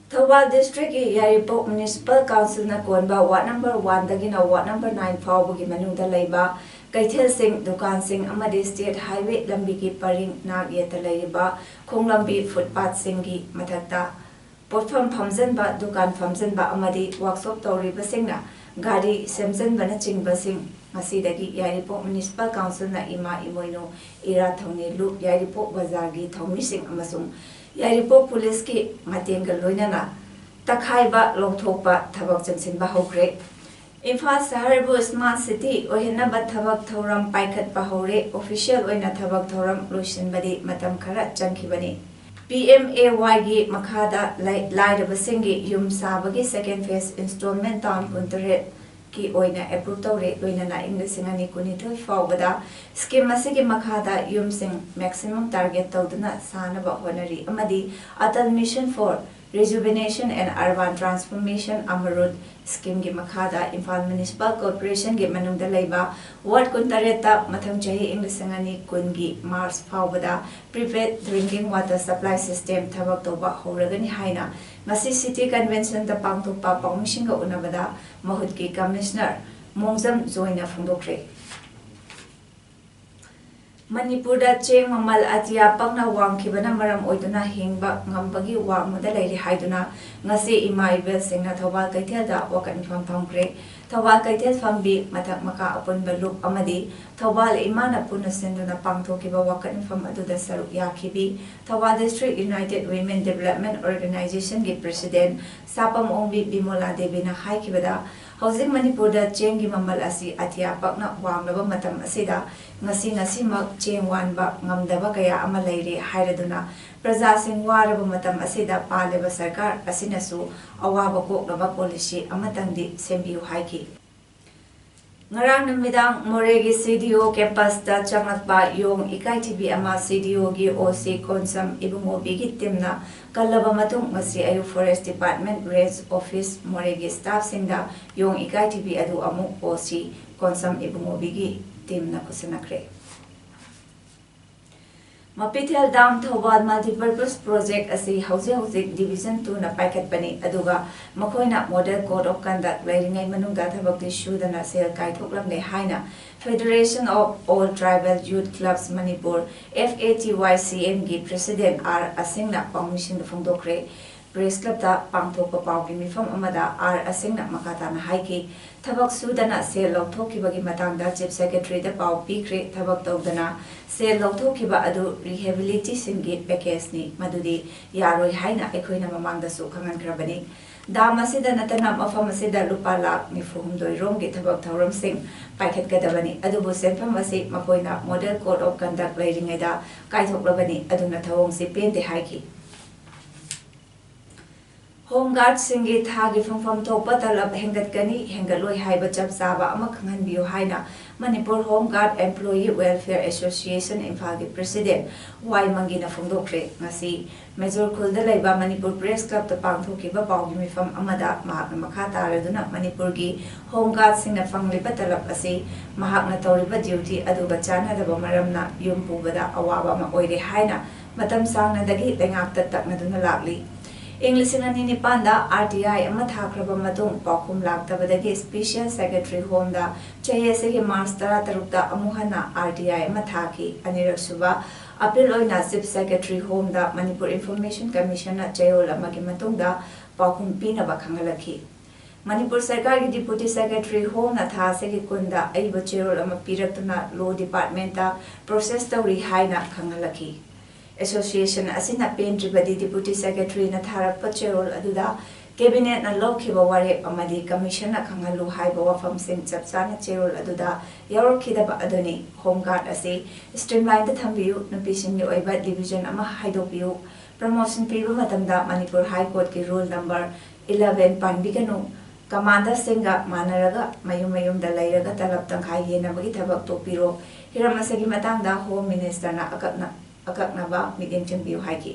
ꯊꯧꯕꯥꯜ districtꯀꯤ ꯌꯥꯏꯔꯤꯄꯣꯛ Municipal Councilꯅ ꯀꯣꯟꯕ ward number oneꯗꯒꯤꯅ ward number nine ꯐꯥꯎꯕꯒꯤ ꯃꯅꯨꯡꯗ ꯂꯩꯕ ꯀꯩꯊꯦꯜꯁꯤꯡ, ꯗꯨꯀꯥꯟꯁꯤꯡ ꯑꯃꯗꯤ state highway ꯂꯝꯕꯤꯒꯤ ꯄꯔꯤꯡ ꯅꯥꯛ ꯌꯦꯠꯇ ꯂꯩꯔꯤꯕ ꯈꯣꯡꯂꯝꯕꯤ footpathꯁꯤꯡꯒꯤ ꯃꯊꯛꯇ ꯄꯣꯠꯐꯝ ꯐꯝꯖꯟꯕ, ꯗꯨꯀꯥꯟ ꯐꯝꯖꯟꯕ ꯑꯃꯗꯤ workshop ꯇꯧꯔꯤꯕꯁꯤꯡꯅ ꯒꯥꯔꯤ ꯁꯦꯝꯖꯟꯕꯅꯆꯤꯡꯕꯁꯤꯡ ꯉꯁꯤꯗꯒꯤ ꯌꯥꯏꯔꯤꯄꯣꯛ Municipal Councilꯅ ꯏꯃꯥ ꯏꯃꯣꯏꯅꯨ, ꯏꯔꯥꯠ ꯊꯧꯅꯤꯂꯨꯞ, ꯌꯥꯏꯔꯤꯄꯣꯛ ꯕꯖꯥꯔꯒꯤ ꯊꯧꯃꯤꯁꯤꯡ ꯑꯃꯁꯨꯡ ꯌꯥꯏꯔꯤꯄꯣꯛ policeꯀꯤ ꯃꯇꯦꯡꯒ ꯂꯣꯏꯅꯅ ꯇꯛꯈꯥꯏꯕ ꯂꯧꯊꯣꯛꯄ ꯊꯕꯛ ꯆꯪꯁꯤꯟꯕ ꯍꯧꯈ꯭ꯔꯦ꯫ ꯏꯝꯐꯥꯜ ꯁꯍꯔꯕꯨ smart city ꯑꯣꯏꯍꯟꯅꯕ ꯊꯕꯛ ꯊꯧꯔꯝ ꯄꯥꯏꯈꯠꯄ ꯍꯧꯔꯦ꯫ Official ꯑꯣꯏꯅ ꯊꯕꯛ ꯊꯧꯔꯝ ꯂꯣꯏꯁꯤꯟꯕꯗꯤ ꯃꯇꯝ ꯈꯔ ꯆꯪꯈꯤꯕꯅꯤ꯫ PMAYꯒꯤ ꯃꯈꯥꯗ ꯂꯩ-, ꯂꯥꯏꯔꯕꯁꯤꯡꯒꯤ ꯌꯨꯝ ꯁꯥꯕꯒꯤ second phase installment ꯇꯥꯡ ꯀꯨꯟꯇꯔꯦꯠꯀꯤ ꯑꯣꯏꯅ approve ꯇꯧꯔꯦ꯫ ꯂꯣꯏꯅꯅ ꯏꯪ ꯂꯤꯁꯤꯡ ꯑꯅꯤ ꯀꯨꯟꯅꯤꯊꯣꯏ ꯐꯥꯎꯕꯗ scheme ꯑꯁꯤꯒꯤ ꯃꯈꯥꯗ ꯌꯨꯝꯁꯤꯡ maximum target ꯇꯧꯗꯨꯅ ꯁꯥꯅꯕ ꯍꯣꯠꯅꯔꯤ ꯑꯃꯗꯤ Atal Mission for Rejuvenation and Urban Transformation, ꯑꯃꯔꯨꯠ ꯁ꯭ꯀꯤꯝꯒꯤ ꯃꯈꯥꯗ ꯏꯝꯐꯥꯜ ꯃ꯭ꯌꯨꯅꯤꯁꯤꯄꯥꯜ ꯀꯣꯔꯄꯣꯔꯦꯁꯟꯒꯤ ꯃꯅꯨꯡꯗ ꯂꯩꯕ ꯋꯥꯔꯗ ꯀꯨꯟꯇꯔꯦꯠꯇ ꯃꯊꯪ ꯆꯍꯤ ꯏꯪ ꯂꯤꯁꯤꯡ ꯑꯅꯤ ꯀꯨꯟꯒꯤ ꯃꯥꯔꯆ ꯐꯥꯎꯕꯗ prepaid drinking water supply system ꯊꯕꯛ ꯇꯧꯕ ꯍꯧꯔꯒꯅꯤ ꯍꯥꯏꯅ ꯉꯁꯤ ꯁꯤꯇꯤ ꯀꯟꯚꯦꯟꯁꯟꯗ ꯄꯥꯡꯊꯣꯛꯄ ꯄꯥꯎꯃꯤꯁꯤꯡꯒ ꯎꯅꯕꯗ ꯃꯍꯨꯠꯀꯤ ꯀꯃꯤꯁꯅꯔ ꯃꯣꯡꯖꯝ ꯖꯣꯏꯅ ꯐꯣꯡꯗꯣꯛꯈ꯭ꯔꯦ꯫ ꯃꯅꯤꯄꯨꯔꯗ ꯆꯦꯡ ꯃꯃꯜ ꯑꯇꯤꯌꯥ ꯄꯛꯅ ꯋꯥꯡꯈꯤꯕꯅ ꯃꯔꯝ ꯑꯣꯏꯗꯨꯅ ꯍꯤꯡꯕ ꯉꯝꯕꯒꯤ ꯋꯥꯡꯃꯗ ꯂꯩꯔꯤ ꯍꯥꯏꯗꯨꯅ ꯉꯁꯤ ꯏꯃꯥ ꯏꯕꯦꯜꯁꯤꯡꯅ ꯊꯧꯕꯥꯜ ꯀꯩꯊꯦꯜꯗ ꯋꯥꯀꯠ ꯃꯤꯐꯝ ꯐꯝꯈ꯭ꯔꯦ꯫ ꯊꯧꯕꯥꯜ ꯀꯩꯊꯦꯜ ꯐꯝꯕꯤ, ꯃꯊꯛ ꯃꯈꯥ ꯑꯄꯨꯟꯕ ꯂꯨꯞ ꯑꯃꯗꯤ ꯊꯧꯕꯥꯜ ꯏꯃꯥꯅ ꯄꯨꯟꯅ ꯁꯤꯟꯗꯨꯅ ꯄꯥꯡꯊꯣꯛꯈꯤꯕ ꯋꯥꯀꯠ ꯃꯤꯐꯝ ꯑꯗꯨꯗ ꯁꯔꯨꯛ ꯌꯥꯈꯤꯕꯤ Thoubal District United Women Development Organization ꯒꯤ President ꯁꯥꯄꯝ ꯑꯣꯡꯕꯤ ꯕꯤꯃꯣꯂꯥ ꯗꯦꯕꯤꯅ ꯍꯥꯏꯈꯤꯕꯗ, ꯍꯧꯖꯤꯛ ꯃꯅꯤꯄꯨꯔꯗ ꯆꯦꯡꯒꯤ ꯃꯃꯜ ꯑꯁꯤ ꯑꯇꯤꯌꯥ ꯄꯛꯅ ꯋꯥꯡꯂꯕ ꯃꯇꯝ ꯑꯁꯤꯗ ꯉꯁꯤ ꯉꯁꯤꯃꯛ ꯆꯦꯡ ꯋꯥꯟꯕ ꯉꯝꯗꯕ ꯀꯌꯥ ꯑꯃ ꯂꯩꯔꯦ ꯍꯥꯏꯔꯗꯨꯅ, ꯄ꯭ꯔꯖꯥꯁꯤꯡ ꯋꯥꯔꯕ ꯃꯇꯝ ꯑꯁꯤꯗ ꯄꯥꯜꯂꯤꯕ ꯁꯔꯀꯥꯔ ꯑꯁꯤꯅꯁꯨ ꯑꯋꯥꯕ ꯀꯣꯛꯅꯕ ꯄꯣꯂꯤꯁꯤ ꯑꯃꯇꯪꯗꯤ ꯁꯦꯝꯕꯤꯌꯨ ꯍꯥꯏꯈꯤ꯫ ꯉꯔꯥꯡ ꯅꯨꯃꯤꯗꯥꯡ ꯃꯣꯔꯦꯒꯤ CDO campus ꯇ ꯆꯪꯂꯛꯄ ꯌꯣꯡ ꯏꯀꯥꯏꯊꯤꯕꯤ ꯑꯃ CDO ꯒꯤ OC ꯀꯣꯟꯁꯝ ꯏꯕꯨꯡꯉꯣꯕꯤꯒꯤ team ꯅ ꯀꯜꯂꯕ ꯃꯇꯨꯡ, ꯉꯁꯤ ꯑꯌꯨꯛ Forest Department Range Office ꯃꯣꯔꯦꯒꯤ staff ꯁꯤꯡꯗ ꯌꯣꯡ ꯏꯀꯥꯏꯊꯤꯕꯤ ꯑꯗꯨ ꯑꯃꯨꯛ OC ꯀꯣꯟꯁꯝ ꯏꯕꯨꯡꯉꯣꯕꯤꯒꯤ team ꯅ ꯈꯨꯠꯁꯤꯟꯅꯈ꯭ꯔꯦ꯫ ꯃꯄꯤꯊꯦꯜ Dam ꯊꯧꯕꯥꯜ Multipurpose Project ꯑꯁꯤ ꯍꯧꯖꯤꯛ ꯍꯧꯖꯤꯛ Division two ꯅ ꯄꯥꯏꯈꯠꯄꯅꯤ, ꯑꯗꯨꯒ ꯃꯈꯣꯏꯅ Model Code of Conduct ꯂꯩꯔꯤꯉꯩ ꯃꯅꯨꯡꯗ ꯊꯕꯛꯇꯤ ꯁꯨꯗꯅ ꯁꯦꯜ ꯀꯥꯏꯊꯣꯛꯂꯝꯂꯦ ꯍꯥꯏꯅ Federation of All Tribal Youth Clubs Manipur, FATYCM ꯒꯤ President R ꯑꯁꯤꯡꯅ ꯄꯥꯎꯃꯤꯁꯤꯡꯗ ꯐꯣꯡꯗꯣꯛꯈ꯭ꯔꯦ꯫ Press Club ꯇ ꯄꯥꯡꯊꯣꯛꯄ ꯄꯥꯎꯒꯤ ꯃꯤꯐꯝ ꯑꯃꯗ R ꯑꯁꯤꯡꯅ ꯃꯈꯥ ꯇꯥꯅ ꯍꯥꯏꯈꯤ, ꯊꯕꯛ ꯁꯨꯗꯅ ꯁꯦꯜ ꯂꯧꯊꯣꯛꯈꯤꯕꯒꯤ ꯃꯇꯥꯡꯗ Chief Secretary ꯗ ꯄꯥꯎ ꯄꯤꯈ꯭ꯔꯦ꯫ ꯊꯕꯛ ꯇꯧꯗꯅ ꯁꯦꯜ ꯂꯧꯊꯣꯛꯈꯤꯕ ꯑꯗꯨ rehabilitation ꯒꯤ package ꯅꯤ, ꯃꯗꯨꯗꯤ ꯌꯥꯔꯣꯏ ꯍꯥꯏꯅ ꯑꯩꯈꯣꯏꯅ ꯃꯃꯥꯡꯗꯁꯨ ꯈꯪꯍꯟꯈ꯭ꯔꯕꯅꯤ꯫ Dam ꯑꯁꯤꯗ ꯅꯠꯇꯅ ꯃꯐꯝ ꯑꯁꯤꯗ ꯂꯨꯄꯥ ꯂꯥꯈ ꯅꯤꯐꯨ ꯍꯨꯝꯗꯣꯏ ꯔꯣꯝꯒꯤ ꯊꯕꯛ ꯊꯧꯔꯝꯁꯤꯡ ꯄꯥꯏꯈꯠꯀꯗꯕꯅꯤ, ꯑꯗꯨꯕꯨ ꯁꯦꯟꯐꯝ ꯑꯁꯤ ꯃꯈꯣꯏꯅ Model Code of Conduct ꯂꯩꯔꯤꯉꯩꯗ ꯀꯥꯏꯊꯣꯛꯂꯕꯅꯤ, ꯑꯗꯨꯅ ꯊꯧꯑꯣꯡꯁꯤ ꯄꯦꯟꯗꯦ ꯍꯥꯏꯈꯤ꯫ Home Guard ꯁꯤꯡꯒꯤ ꯊꯥꯒꯤ ꯐꯪꯐꯝ ꯊꯣꯛꯄ ꯇꯂꯕ ꯍꯦꯟꯒꯠꯀꯅꯤ, ꯍꯦꯟꯒꯠꯂꯣꯏ ꯍꯥꯏꯕ ꯆꯞ ꯆꯥꯕ ꯑꯃ ꯈꯪꯍꯟꯕꯤꯌꯨ ꯍꯥꯏꯅ Manipur home guard employee welfare association ꯏꯝꯐꯥꯜꯒꯤ ꯄ꯭ꯔꯦꯁꯤꯗꯦꯟꯠ ꯋꯥꯏ ꯃꯪꯒꯤꯅ ꯐꯣꯡꯗꯣꯛꯈ꯭ꯔꯦ꯫ ꯉꯁꯤ ꯃꯦꯖꯣꯔ ꯈꯨꯜꯗ ꯂꯩꯕ ꯃꯅꯤꯄꯨꯔ ꯄ꯭ꯔꯦꯁ ꯀ꯭ꯂꯕꯇ ꯄꯥꯡꯊꯣꯛꯈꯤꯕ ꯄꯥꯎꯒꯤ ꯃꯤꯐꯝ ꯑꯃꯗ ꯃꯍꯥꯛꯅ ꯃꯈꯥ ꯇꯥꯔꯗꯨꯅ ꯃꯅꯤꯄꯨꯔꯒꯤ ꯍꯣꯝ ꯒꯥꯔꯗꯁꯤꯡꯅ ꯐꯪꯂꯤꯕ ꯇꯂꯕ ꯑꯁꯤ ꯃꯍꯥꯛꯅ ꯇꯧꯔꯤꯕ ꯗ꯭ꯌꯨꯇꯤ ꯑꯗꯨꯒ ꯆꯥꯟꯅꯗꯕ ꯃꯔꯝꯅ ꯌꯨꯝ ꯄꯨꯕꯗ ꯑꯋꯥꯕ ꯑꯃ ꯑꯣꯏꯔꯦ ꯍꯥꯏꯅ ꯃꯇꯝ ꯁꯥꯡꯅꯗꯒꯤ ꯂꯩꯉꯥꯛꯇ ꯇꯛꯅꯗꯨꯅ ꯂꯥꯛꯂꯤ꯫ ꯏꯪ ꯂꯤꯁꯤꯡ ꯑꯅꯤ ꯅꯤꯄꯥꯟꯗ ꯑꯥꯔ ꯇꯤ ꯑꯥꯏ ꯑꯃ ꯊꯥꯈ꯭ꯔꯕ ꯃꯇꯨꯡ ꯄꯥꯎꯈꯨꯝ ꯂꯥꯛꯇꯕꯗꯒꯤ ꯁ꯭ꯄꯦꯁꯤꯌꯦꯜ ꯁꯦꯀ꯭ꯔꯦꯇꯔꯤ ꯍꯣꯝꯗ ꯆꯍꯤ ꯑꯁꯤꯒꯤ ꯃꯥꯔꯆ ꯇꯔꯥꯇꯔꯨꯛꯇ ꯑꯃꯨꯛ ꯍꯟꯅ ꯑꯥꯔ ꯇꯤ ꯑꯥꯏ ꯑꯃ ꯊꯥꯈꯤ꯫ ꯑꯅꯤꯔꯛꯁꯨꯕ ꯑꯄꯤꯜ ꯑꯣꯏꯅ ꯆꯤꯐ ꯁꯦꯀ꯭ꯔꯦꯇꯔꯤ ꯍꯣꯝꯗ ꯃꯅꯤꯄꯨꯔ ꯏꯟꯐꯣꯔꯃꯦꯁꯟ ꯀꯃꯤꯁꯟꯅ ꯆꯌꯣꯜ ꯑꯃꯒꯤ ꯃꯇꯨꯡꯗ ꯄꯥꯎꯈꯨꯝ ꯄꯤꯅꯕ ꯈꯪꯍꯜꯂꯛꯈꯤ꯫ ꯃꯅꯤꯄꯨꯔ ꯁꯔꯀꯥꯔꯒꯤ ꯗꯤꯄꯨꯇꯤ ꯁꯦꯀ꯭ꯔꯦꯇꯔꯤ ꯍꯣꯝꯅ ꯊꯥ ꯑꯁꯤꯒꯤ ꯀꯨꯟꯗ ꯑꯏꯕ ꯆꯦꯔꯣꯜ ꯑꯃ ꯄꯤꯔꯛꯇꯨꯅ ꯂꯣ ꯗꯤꯄꯥꯔꯠꯃꯦꯟꯠꯇ ꯄ꯭ꯔꯣꯁꯦꯁ ꯇꯧꯔꯤ ꯍꯥꯏꯅ ꯈꯪꯍꯜꯂꯛꯈꯤ꯫ ꯑꯦꯁꯣꯁꯤꯌꯦꯁꯟ ꯑꯁꯤꯅ ꯄꯦꯟꯗ꯭ꯔꯤꯕꯗꯤ ꯗꯤꯄꯨꯇꯤ ꯁꯦꯀ꯭ꯔꯦꯇꯔꯤꯅ ꯊꯥꯔꯛꯄ ꯆꯦꯔꯣꯜ ꯑꯗꯨꯗ ꯀꯦꯕꯤꯅꯦꯠꯅ ꯂꯧꯈꯤꯕ ꯋꯥꯔꯦꯞ ꯑꯃꯗꯤ ꯀꯃꯤꯁꯟꯅ ꯈꯪꯍꯜꯂꯨ ꯍꯥꯏꯕ ꯋꯥꯐꯝꯁꯤꯡ ꯆꯞ ꯆꯥꯅ ꯆꯦꯔꯣꯜ ꯑꯗꯨꯗ ꯌꯥꯎꯔꯛꯈꯤꯗꯕ ꯑꯗꯨꯅꯤ꯫ ꯍꯣꯝ ꯒꯥꯔꯗ ꯑꯁꯤ ꯁ꯭ꯇ꯭ꯔꯤꯝꯂꯥꯏꯟꯗ ꯊꯝꯕꯤꯌꯨ, ꯅꯨꯄꯤꯁꯤꯡꯒꯤ ꯑꯣꯏꯕ ꯗꯤꯕꯤꯖꯟ ꯑꯃ ꯍꯥꯏꯗꯣꯛꯄꯤꯌꯨ, ꯄ꯭ꯔꯃꯣꯁꯟ ꯄꯤꯕ ꯃꯇꯝꯗ ꯃꯅꯤꯄꯨꯔ ꯍꯥꯏ ꯀꯣꯔꯠꯀꯤ ꯔꯨꯜ ꯅꯝꯕꯔ ꯏꯂꯦꯚꯦꯟ ꯄꯥꯟꯕꯤꯒꯅꯨ, ꯀꯃꯥꯟꯗꯔꯁꯤꯡꯒ ꯃꯥꯟꯅꯔꯒ ꯃꯌꯨꯝ ꯃꯌꯨꯝꯗ ꯂꯩꯔꯒ ꯇꯂꯕ ꯇꯪꯈꯥꯏ ꯌꯦꯟꯅꯕꯒꯤ ꯊꯕꯛ ꯇꯣꯛꯄꯤꯔꯣ꯫ ꯍꯤꯔꯝ ꯑꯁꯤꯒꯤ ꯃꯇꯥꯡꯗ ꯍꯣꯝ ꯃꯤꯅꯤꯁꯇꯔꯅ ꯑꯀꯛꯅ-, ꯑꯀꯛꯅꯕ ꯃꯤꯠꯌꯦꯡ ꯆꯪꯕꯤꯌꯨ ꯍꯥꯏꯈꯤ꯫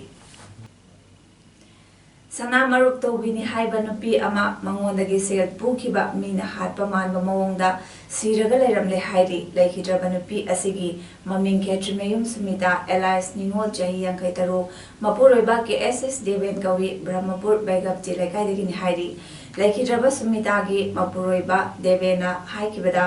ꯁꯅꯥ ꯃꯔꯨꯞ ꯇꯧꯕꯤꯅꯤ ꯍꯥꯏꯕ ꯅꯨꯄꯤ ꯑꯃ ꯃꯉꯣꯟꯗꯒꯤ ꯁꯦꯜ ꯄꯨꯈꯤꯕ ꯃꯤꯅ ꯍꯥꯠꯄ ꯃꯥꯟꯕ ꯃꯑꯣꯡꯗ ꯁꯤꯔꯒ ꯂꯩꯔꯝꯂꯦ ꯍꯥꯏꯔꯤ꯫ ꯂꯩꯈꯤꯗ꯭ꯔꯕ ꯅꯨꯄꯤ ꯑꯁꯤꯒꯤ ꯃꯃꯤꯡ ꯈꯦꯇ꯭ꯔꯤꯃꯌꯨꯝ ꯁꯨꯃꯤꯇꯥ ꯑꯦꯂꯥꯏꯁ ꯅꯤꯉꯣꯜ, ꯆꯍꯤ ꯌꯥꯡꯈꯩ ꯇꯔꯨꯛ, ꯃꯄꯨꯔꯣꯏꯕ ꯀꯦ ꯑꯦꯁ ꯑꯦꯁ ꯗꯦꯕꯦꯟ ꯀꯧꯏ, ꯕ꯭ꯔꯍꯃꯄꯨꯔ ꯕꯩꯒꯞꯇꯤ ꯂꯩꯀꯥꯏꯗꯒꯤꯅꯤ ꯍꯥꯏꯔꯤ꯫ ꯂꯩꯈꯤꯗ꯭ꯔꯕ ꯁꯨꯃꯤꯇꯥꯒꯤ ꯃꯄꯨꯔꯣꯏꯕ ꯗꯦꯕꯦꯟꯅ ꯍꯥꯏꯈꯤꯕꯗ,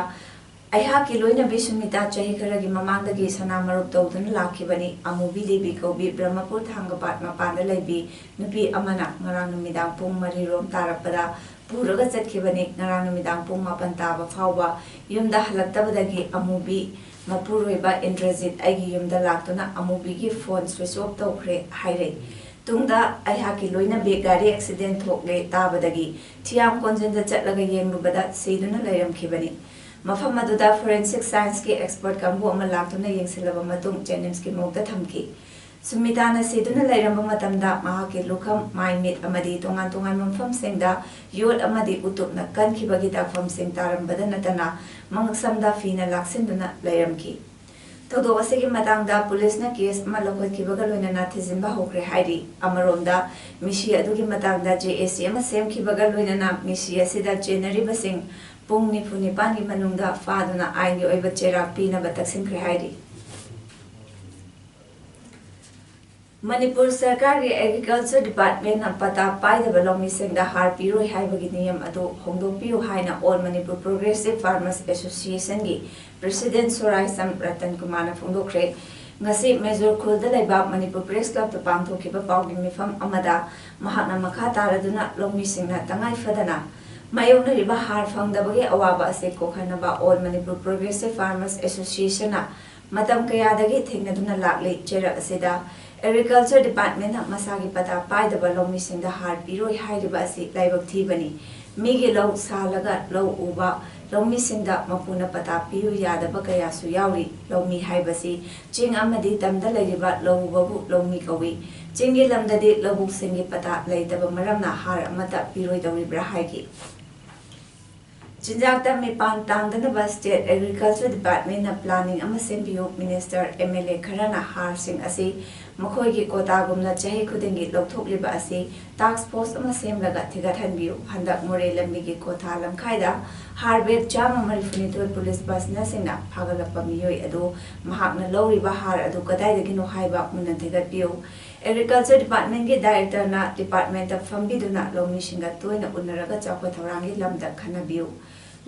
ꯑꯩꯍꯥꯛꯀꯤ ꯂꯣꯏꯅꯕꯤ ꯁꯨꯃꯤꯇꯥ ꯆꯍꯤ ꯈꯔꯒꯤ ꯃꯃꯥꯡꯗꯒꯤ ꯁꯅꯥ ꯃꯔꯨꯞ ꯇꯧꯗꯨꯅ ꯂꯥꯛꯈꯤꯕꯅꯤ꯫ ꯑꯃꯨꯕꯤ ꯗꯦꯕꯤ ꯀꯧꯕꯤ ꯕ꯭ꯔꯍꯃꯄꯨꯔ ꯊꯥꯡꯒꯄꯥꯠ ꯃꯄꯥꯟꯗ ꯂꯩꯕꯤ ꯅꯨꯄꯤ ꯑꯃꯅ ꯉꯔꯥꯡ ꯅꯨꯃꯤꯗꯥꯡ ꯄꯨꯡ ꯃꯔꯤ ꯔꯣꯝ ꯇꯥꯔꯛꯄꯗ ꯄꯨꯔꯒ ꯆꯠꯈꯤꯕꯅꯤ꯫ ꯉꯔꯥꯡ ꯅꯨꯃꯤꯗꯥꯡ ꯄꯨꯡ ꯃꯥꯄꯟ ꯇꯥꯕ ꯐꯥꯎꯕ ꯌꯨꯝꯗ ꯍꯜꯂꯛꯇꯕꯗꯒꯤ ꯑꯃꯨꯕꯤ ꯃꯄꯨꯔꯣꯏꯕ ꯏꯟꯗ꯭ꯔꯖꯤꯠ ꯑꯩꯒꯤ ꯌꯨꯝꯗ ꯂꯥꯛꯇꯨꯅ ꯑꯃꯨꯕꯤꯒꯤ ꯐꯣꯟ ꯁ꯭ꯋꯤꯆ ꯑꯣꯐ ꯇꯧꯈ꯭ꯔꯦ ꯍꯥꯏꯔꯦ꯫ ꯇꯨꯡꯗ ꯑꯩꯍꯥꯛꯀꯤ ꯂꯣꯏꯅꯕꯤ ꯒꯥꯔꯤ ꯑꯦꯛꯁꯤꯗꯦꯟ ꯊꯣꯛꯂꯦ ꯇꯥꯕꯗꯒꯤ ꯊꯤꯌꯥꯝ ꯀꯣꯟꯖꯤꯟꯗ ꯆꯠꯂꯒ ꯌꯦꯡꯂꯨꯕꯗ ꯁꯤꯗꯨꯅ ꯂꯩꯔꯝꯈꯤꯕꯅꯤ꯫ ꯃꯐꯝ ꯑꯗꯨꯗ ꯐꯣꯔꯦꯟꯁꯤꯛ ꯁꯥꯏꯟꯁꯀꯤ ꯑꯦꯛꯁꯄꯔꯠ ꯀꯥꯡꯕꯨ ꯑꯃ ꯂꯥꯛꯇꯨꯅ ꯌꯦꯡꯁꯤꯜꯂꯕ ꯃꯇꯨꯡ ꯖꯦꯅꯤꯝꯁꯀꯤ ꯃꯣꯔꯒꯇ ꯊꯝꯈꯤ꯫ ꯁꯨꯃꯤꯇꯥꯅ ꯁꯤꯗꯨꯅ ꯂꯩꯔꯝꯕ ꯃꯇꯝꯗ ꯃꯍꯥꯛꯀꯤ ꯂꯨꯈꯝ, ꯃꯥꯏ ꯃꯤꯠ ꯑꯃꯗꯤ ꯇꯣꯉꯥꯟ ꯇꯣꯉꯥꯟꯕ ꯃꯐꯝꯁꯤꯡꯗ ꯌꯣꯠ ꯑꯃꯗꯤ ꯎꯇꯨꯞꯅ ꯀꯟꯈꯤꯕꯒꯤ ꯗꯥꯛꯐꯝꯁꯤꯡ ꯇꯥꯔꯝꯕꯗ ꯅꯠꯇꯅ ꯃꯉꯛꯁꯝꯗ ꯐꯤꯅ ꯂꯥꯛꯁꯤꯟꯗꯨꯅ ꯂꯩꯔꯝꯈꯤ꯫ ꯊꯧꯗꯣꯛ ꯑꯁꯤꯒꯤ ꯃꯇꯥꯡꯗ ꯄꯨꯂꯤꯁꯅ ꯀꯦꯁ ꯑꯃ ꯂꯧꯈꯠꯈꯤꯕꯒ ꯂꯣꯏꯅꯅ ꯊꯤꯖꯤꯟꯕ ꯍꯧꯈ꯭ꯔꯦ ꯍꯥꯏꯔꯤ꯫ ꯑꯃꯔꯣꯝꯗ, ꯃꯤꯁꯤ ꯑꯗꯨꯒꯤ ꯃꯇꯥꯡꯗ ꯖꯦ ꯑꯦ ꯁꯤ ꯑꯃ ꯁꯦꯝꯈꯤꯕꯒ ꯂꯣꯏꯅꯅ ꯃꯤꯁꯤ ꯑꯁꯤꯗ ꯆꯦꯟꯅꯔꯤꯕꯁꯤꯡ ꯄꯨꯡ ꯅꯤꯐꯨ ꯅꯤꯄꯥꯟꯒꯤ ꯃꯅꯨꯡꯗ ꯐꯥꯗꯨꯅ ꯑꯥꯏꯟꯒꯤ ꯑꯣꯏꯕ ꯆꯩꯔꯥꯛ ꯄꯤꯅꯕ ꯇꯛꯁꯤꯟꯈ꯭ꯔꯦ ꯍꯥꯏꯔꯤ꯫ ꯃꯅꯤꯄꯨꯔ ꯁꯔꯀꯥꯔꯒꯤ ꯑꯦꯒ꯭ꯔꯤꯀꯜꯆꯔ ꯗꯤꯄꯥꯔꯠꯃꯦꯟꯅ ꯄꯇꯥ ꯄꯥꯏꯗꯕ ꯂꯧꯃꯤꯁꯤꯡꯗ ꯍꯥꯔ ꯄꯤꯔꯣꯏ ꯍꯥꯏꯕꯒꯤ ꯅꯤꯌꯝ ꯑꯗꯨ ꯍꯣꯡꯗꯣꯛꯄꯤꯌꯨ ꯍꯥꯏꯅ ꯑꯣꯜ ꯃꯅꯤꯄꯨꯔ ꯄ꯭ꯔꯣꯒ꯭ꯔꯦꯁꯤꯚ ꯐꯥꯔꯃꯔꯁ ꯑꯦꯁꯣꯁꯤꯌꯦꯁꯟꯒꯤ ꯄ꯭ꯔꯦꯁꯤꯗꯦꯟꯠ ꯁꯣꯔꯥꯏꯁꯝ ꯔꯇꯟ ꯀꯨꯃꯥꯔꯅ ꯐꯣꯡꯗꯣꯛꯈ꯭ꯔꯦ꯫ ꯉꯁꯤ ꯃꯦꯖꯣꯔ ꯈꯨꯜꯗ ꯂꯩꯕ ꯃꯅꯤꯄꯨꯔ ꯄ꯭ꯔꯦꯁ ꯀ꯭ꯂꯕꯇ ꯄꯥꯡꯊꯣꯛꯈꯤꯕ ꯄꯥꯎꯒꯤ ꯃꯤꯐꯝ ꯑꯃꯗ ꯃꯍꯥꯛꯅ ꯃꯈꯥ ꯇꯥꯔꯗꯨꯅ ꯂꯧꯃꯤꯁꯤꯡꯅ ꯇꯉꯥꯏ ꯐꯗꯅ ꯃꯥꯌꯣꯛꯅꯔꯤꯕ ꯍꯥꯔ ꯐꯪꯗꯕꯒꯤ ꯑꯋꯥꯕ ꯑꯁꯤ ꯀꯣꯛꯍꯟꯅꯕ ꯑꯣꯜ ꯃꯅꯤꯄꯨꯔ ꯄ꯭ꯔꯣꯒ꯭ꯔꯦꯁꯤꯚ ꯐꯥꯔꯃꯔꯁ ꯑꯦꯁꯣꯁꯤꯌꯦꯁꯟꯅ ꯃꯇꯝ ꯀꯌꯥꯗꯒꯤ ꯊꯦꯡꯅꯗꯨꯅ ꯂꯥꯛꯂꯤ꯫ ꯆꯩꯔꯛ ꯑꯁꯤꯗ ꯑꯦꯒ꯭ꯔꯤꯀꯜꯆꯔ ꯗꯤꯄꯥꯔꯠꯃꯦꯟꯅ ꯃꯁꯥꯒꯤ ꯄꯇꯥ ꯄꯥꯏꯗꯕ ꯂꯧꯃꯤꯁꯤꯡꯗ ꯍꯥꯔ ꯄꯤꯔꯣꯏ ꯍꯥꯏꯔꯤꯕ ꯑꯁꯤ ꯂꯥꯏꯕꯛ ꯊꯤꯕꯅꯤ꯫ ꯃꯤꯒꯤ ꯂꯧ ꯁꯥꯜꯂꯒ ꯂꯧ ꯎꯕ ꯂꯧꯃꯤꯁꯤꯡꯗ ꯃꯄꯨꯅ ꯄꯇꯥ ꯄꯤꯌꯨ ꯌꯥꯗꯕ ꯀꯌꯥꯁꯨ ꯌꯥꯎꯔꯤ꯫ ꯂꯧꯃꯤ ꯍꯥꯏꯕꯁꯤ ꯆꯤꯡ ꯑꯃꯗꯤ ꯇꯝꯗ ꯂꯩꯔꯤꯕ ꯂꯧ ꯎꯕꯕꯨ ꯂꯧꯃꯤ ꯀꯧꯏ꯫ ꯆꯤꯡꯒꯤ ꯂꯝꯗꯗꯤ ꯂꯧꯕꯨꯛꯁꯤꯡꯒꯤ ꯄꯇꯥ ꯂꯩꯇꯕ ꯃꯔꯝꯅ ꯍꯥꯔ ꯑꯃꯠꯇ ꯄꯤꯔꯣꯏꯗꯧꯔꯤꯕ꯭ꯔꯥ ꯍꯥꯏꯈꯤ꯫ ꯆꯤꯟꯖꯥꯛꯇ ꯃꯤꯄꯥꯟ ꯇꯥꯡꯗꯅꯕ ꯁ꯭ꯇꯦꯠ ꯑꯦꯒ꯭ꯔꯤꯀꯜꯆꯔ ꯗꯤꯄꯥꯔꯠꯃꯦꯟꯅ ꯄ꯭ꯂꯥꯅꯤꯡ ꯑꯃ ꯁꯦꯝꯕꯤꯌꯨ꯫ ꯃꯤꯅꯤꯁꯇꯔ, ꯑꯦꯝ ꯑꯦꯜ ꯑꯦ ꯈꯔꯅ ꯍꯥꯔꯁꯤꯡ ꯑꯁꯤ ꯃꯈꯣꯏꯒꯤ ꯀꯣꯇꯥꯒꯨꯝꯅ ꯆꯍꯤ ꯈꯨꯗꯤꯡꯒꯤ ꯂꯧꯊꯣꯛꯂꯤꯕ ꯑꯁꯤ ꯇꯥꯛꯁ ꯐꯣꯔꯁ ꯑꯃ ꯁꯦꯝꯂꯒ ꯊꯤꯒꯠꯍꯟꯕꯤꯌꯨ꯫ ꯍꯟꯗꯛ ꯃꯣꯔꯦ ꯂꯝꯕꯤꯒꯤ ꯀꯣꯊꯥ ꯂꯝꯈꯥꯏꯗ ꯍꯥꯔ ꯕꯦꯒ ꯆꯥꯝꯃ ꯃꯔꯤꯐꯨꯅꯤꯊꯣꯏ ꯄꯨꯂꯤꯁ ꯄꯥꯔꯁꯅꯦꯜꯁꯤꯡꯅ ꯐꯥꯒꯠꯂꯛꯄ ꯃꯤꯑꯣꯏ ꯑꯗꯨ ꯃꯍꯥꯛꯅ ꯂꯧꯔꯤꯕ ꯍꯥꯔ ꯑꯗꯨ ꯀꯗꯥꯏꯗꯒꯤꯅꯣ ꯍꯥꯏꯕ ꯃꯨꯟꯅ ꯊꯤꯒꯠꯄꯤꯌꯨ꯫ ꯑꯦꯒ꯭ꯔꯤꯀꯜꯆꯔ ꯗꯤꯄꯥꯔꯠꯃꯦꯟꯒꯤ ꯗꯥꯏꯔꯦꯛꯇꯔꯅ ꯗꯤꯄꯥꯔꯠꯃꯦꯟꯇ ꯐꯝꯕꯤꯗꯨꯅ ꯂꯧꯃꯤꯁꯤꯡꯒ ꯇꯣꯏꯅ ꯎꯅꯔꯒ ꯆꯥꯎꯈꯠ ꯊꯧꯔꯥꯡꯒꯤ ꯂꯝꯗ ꯈꯟꯅꯕꯤꯌꯨ꯫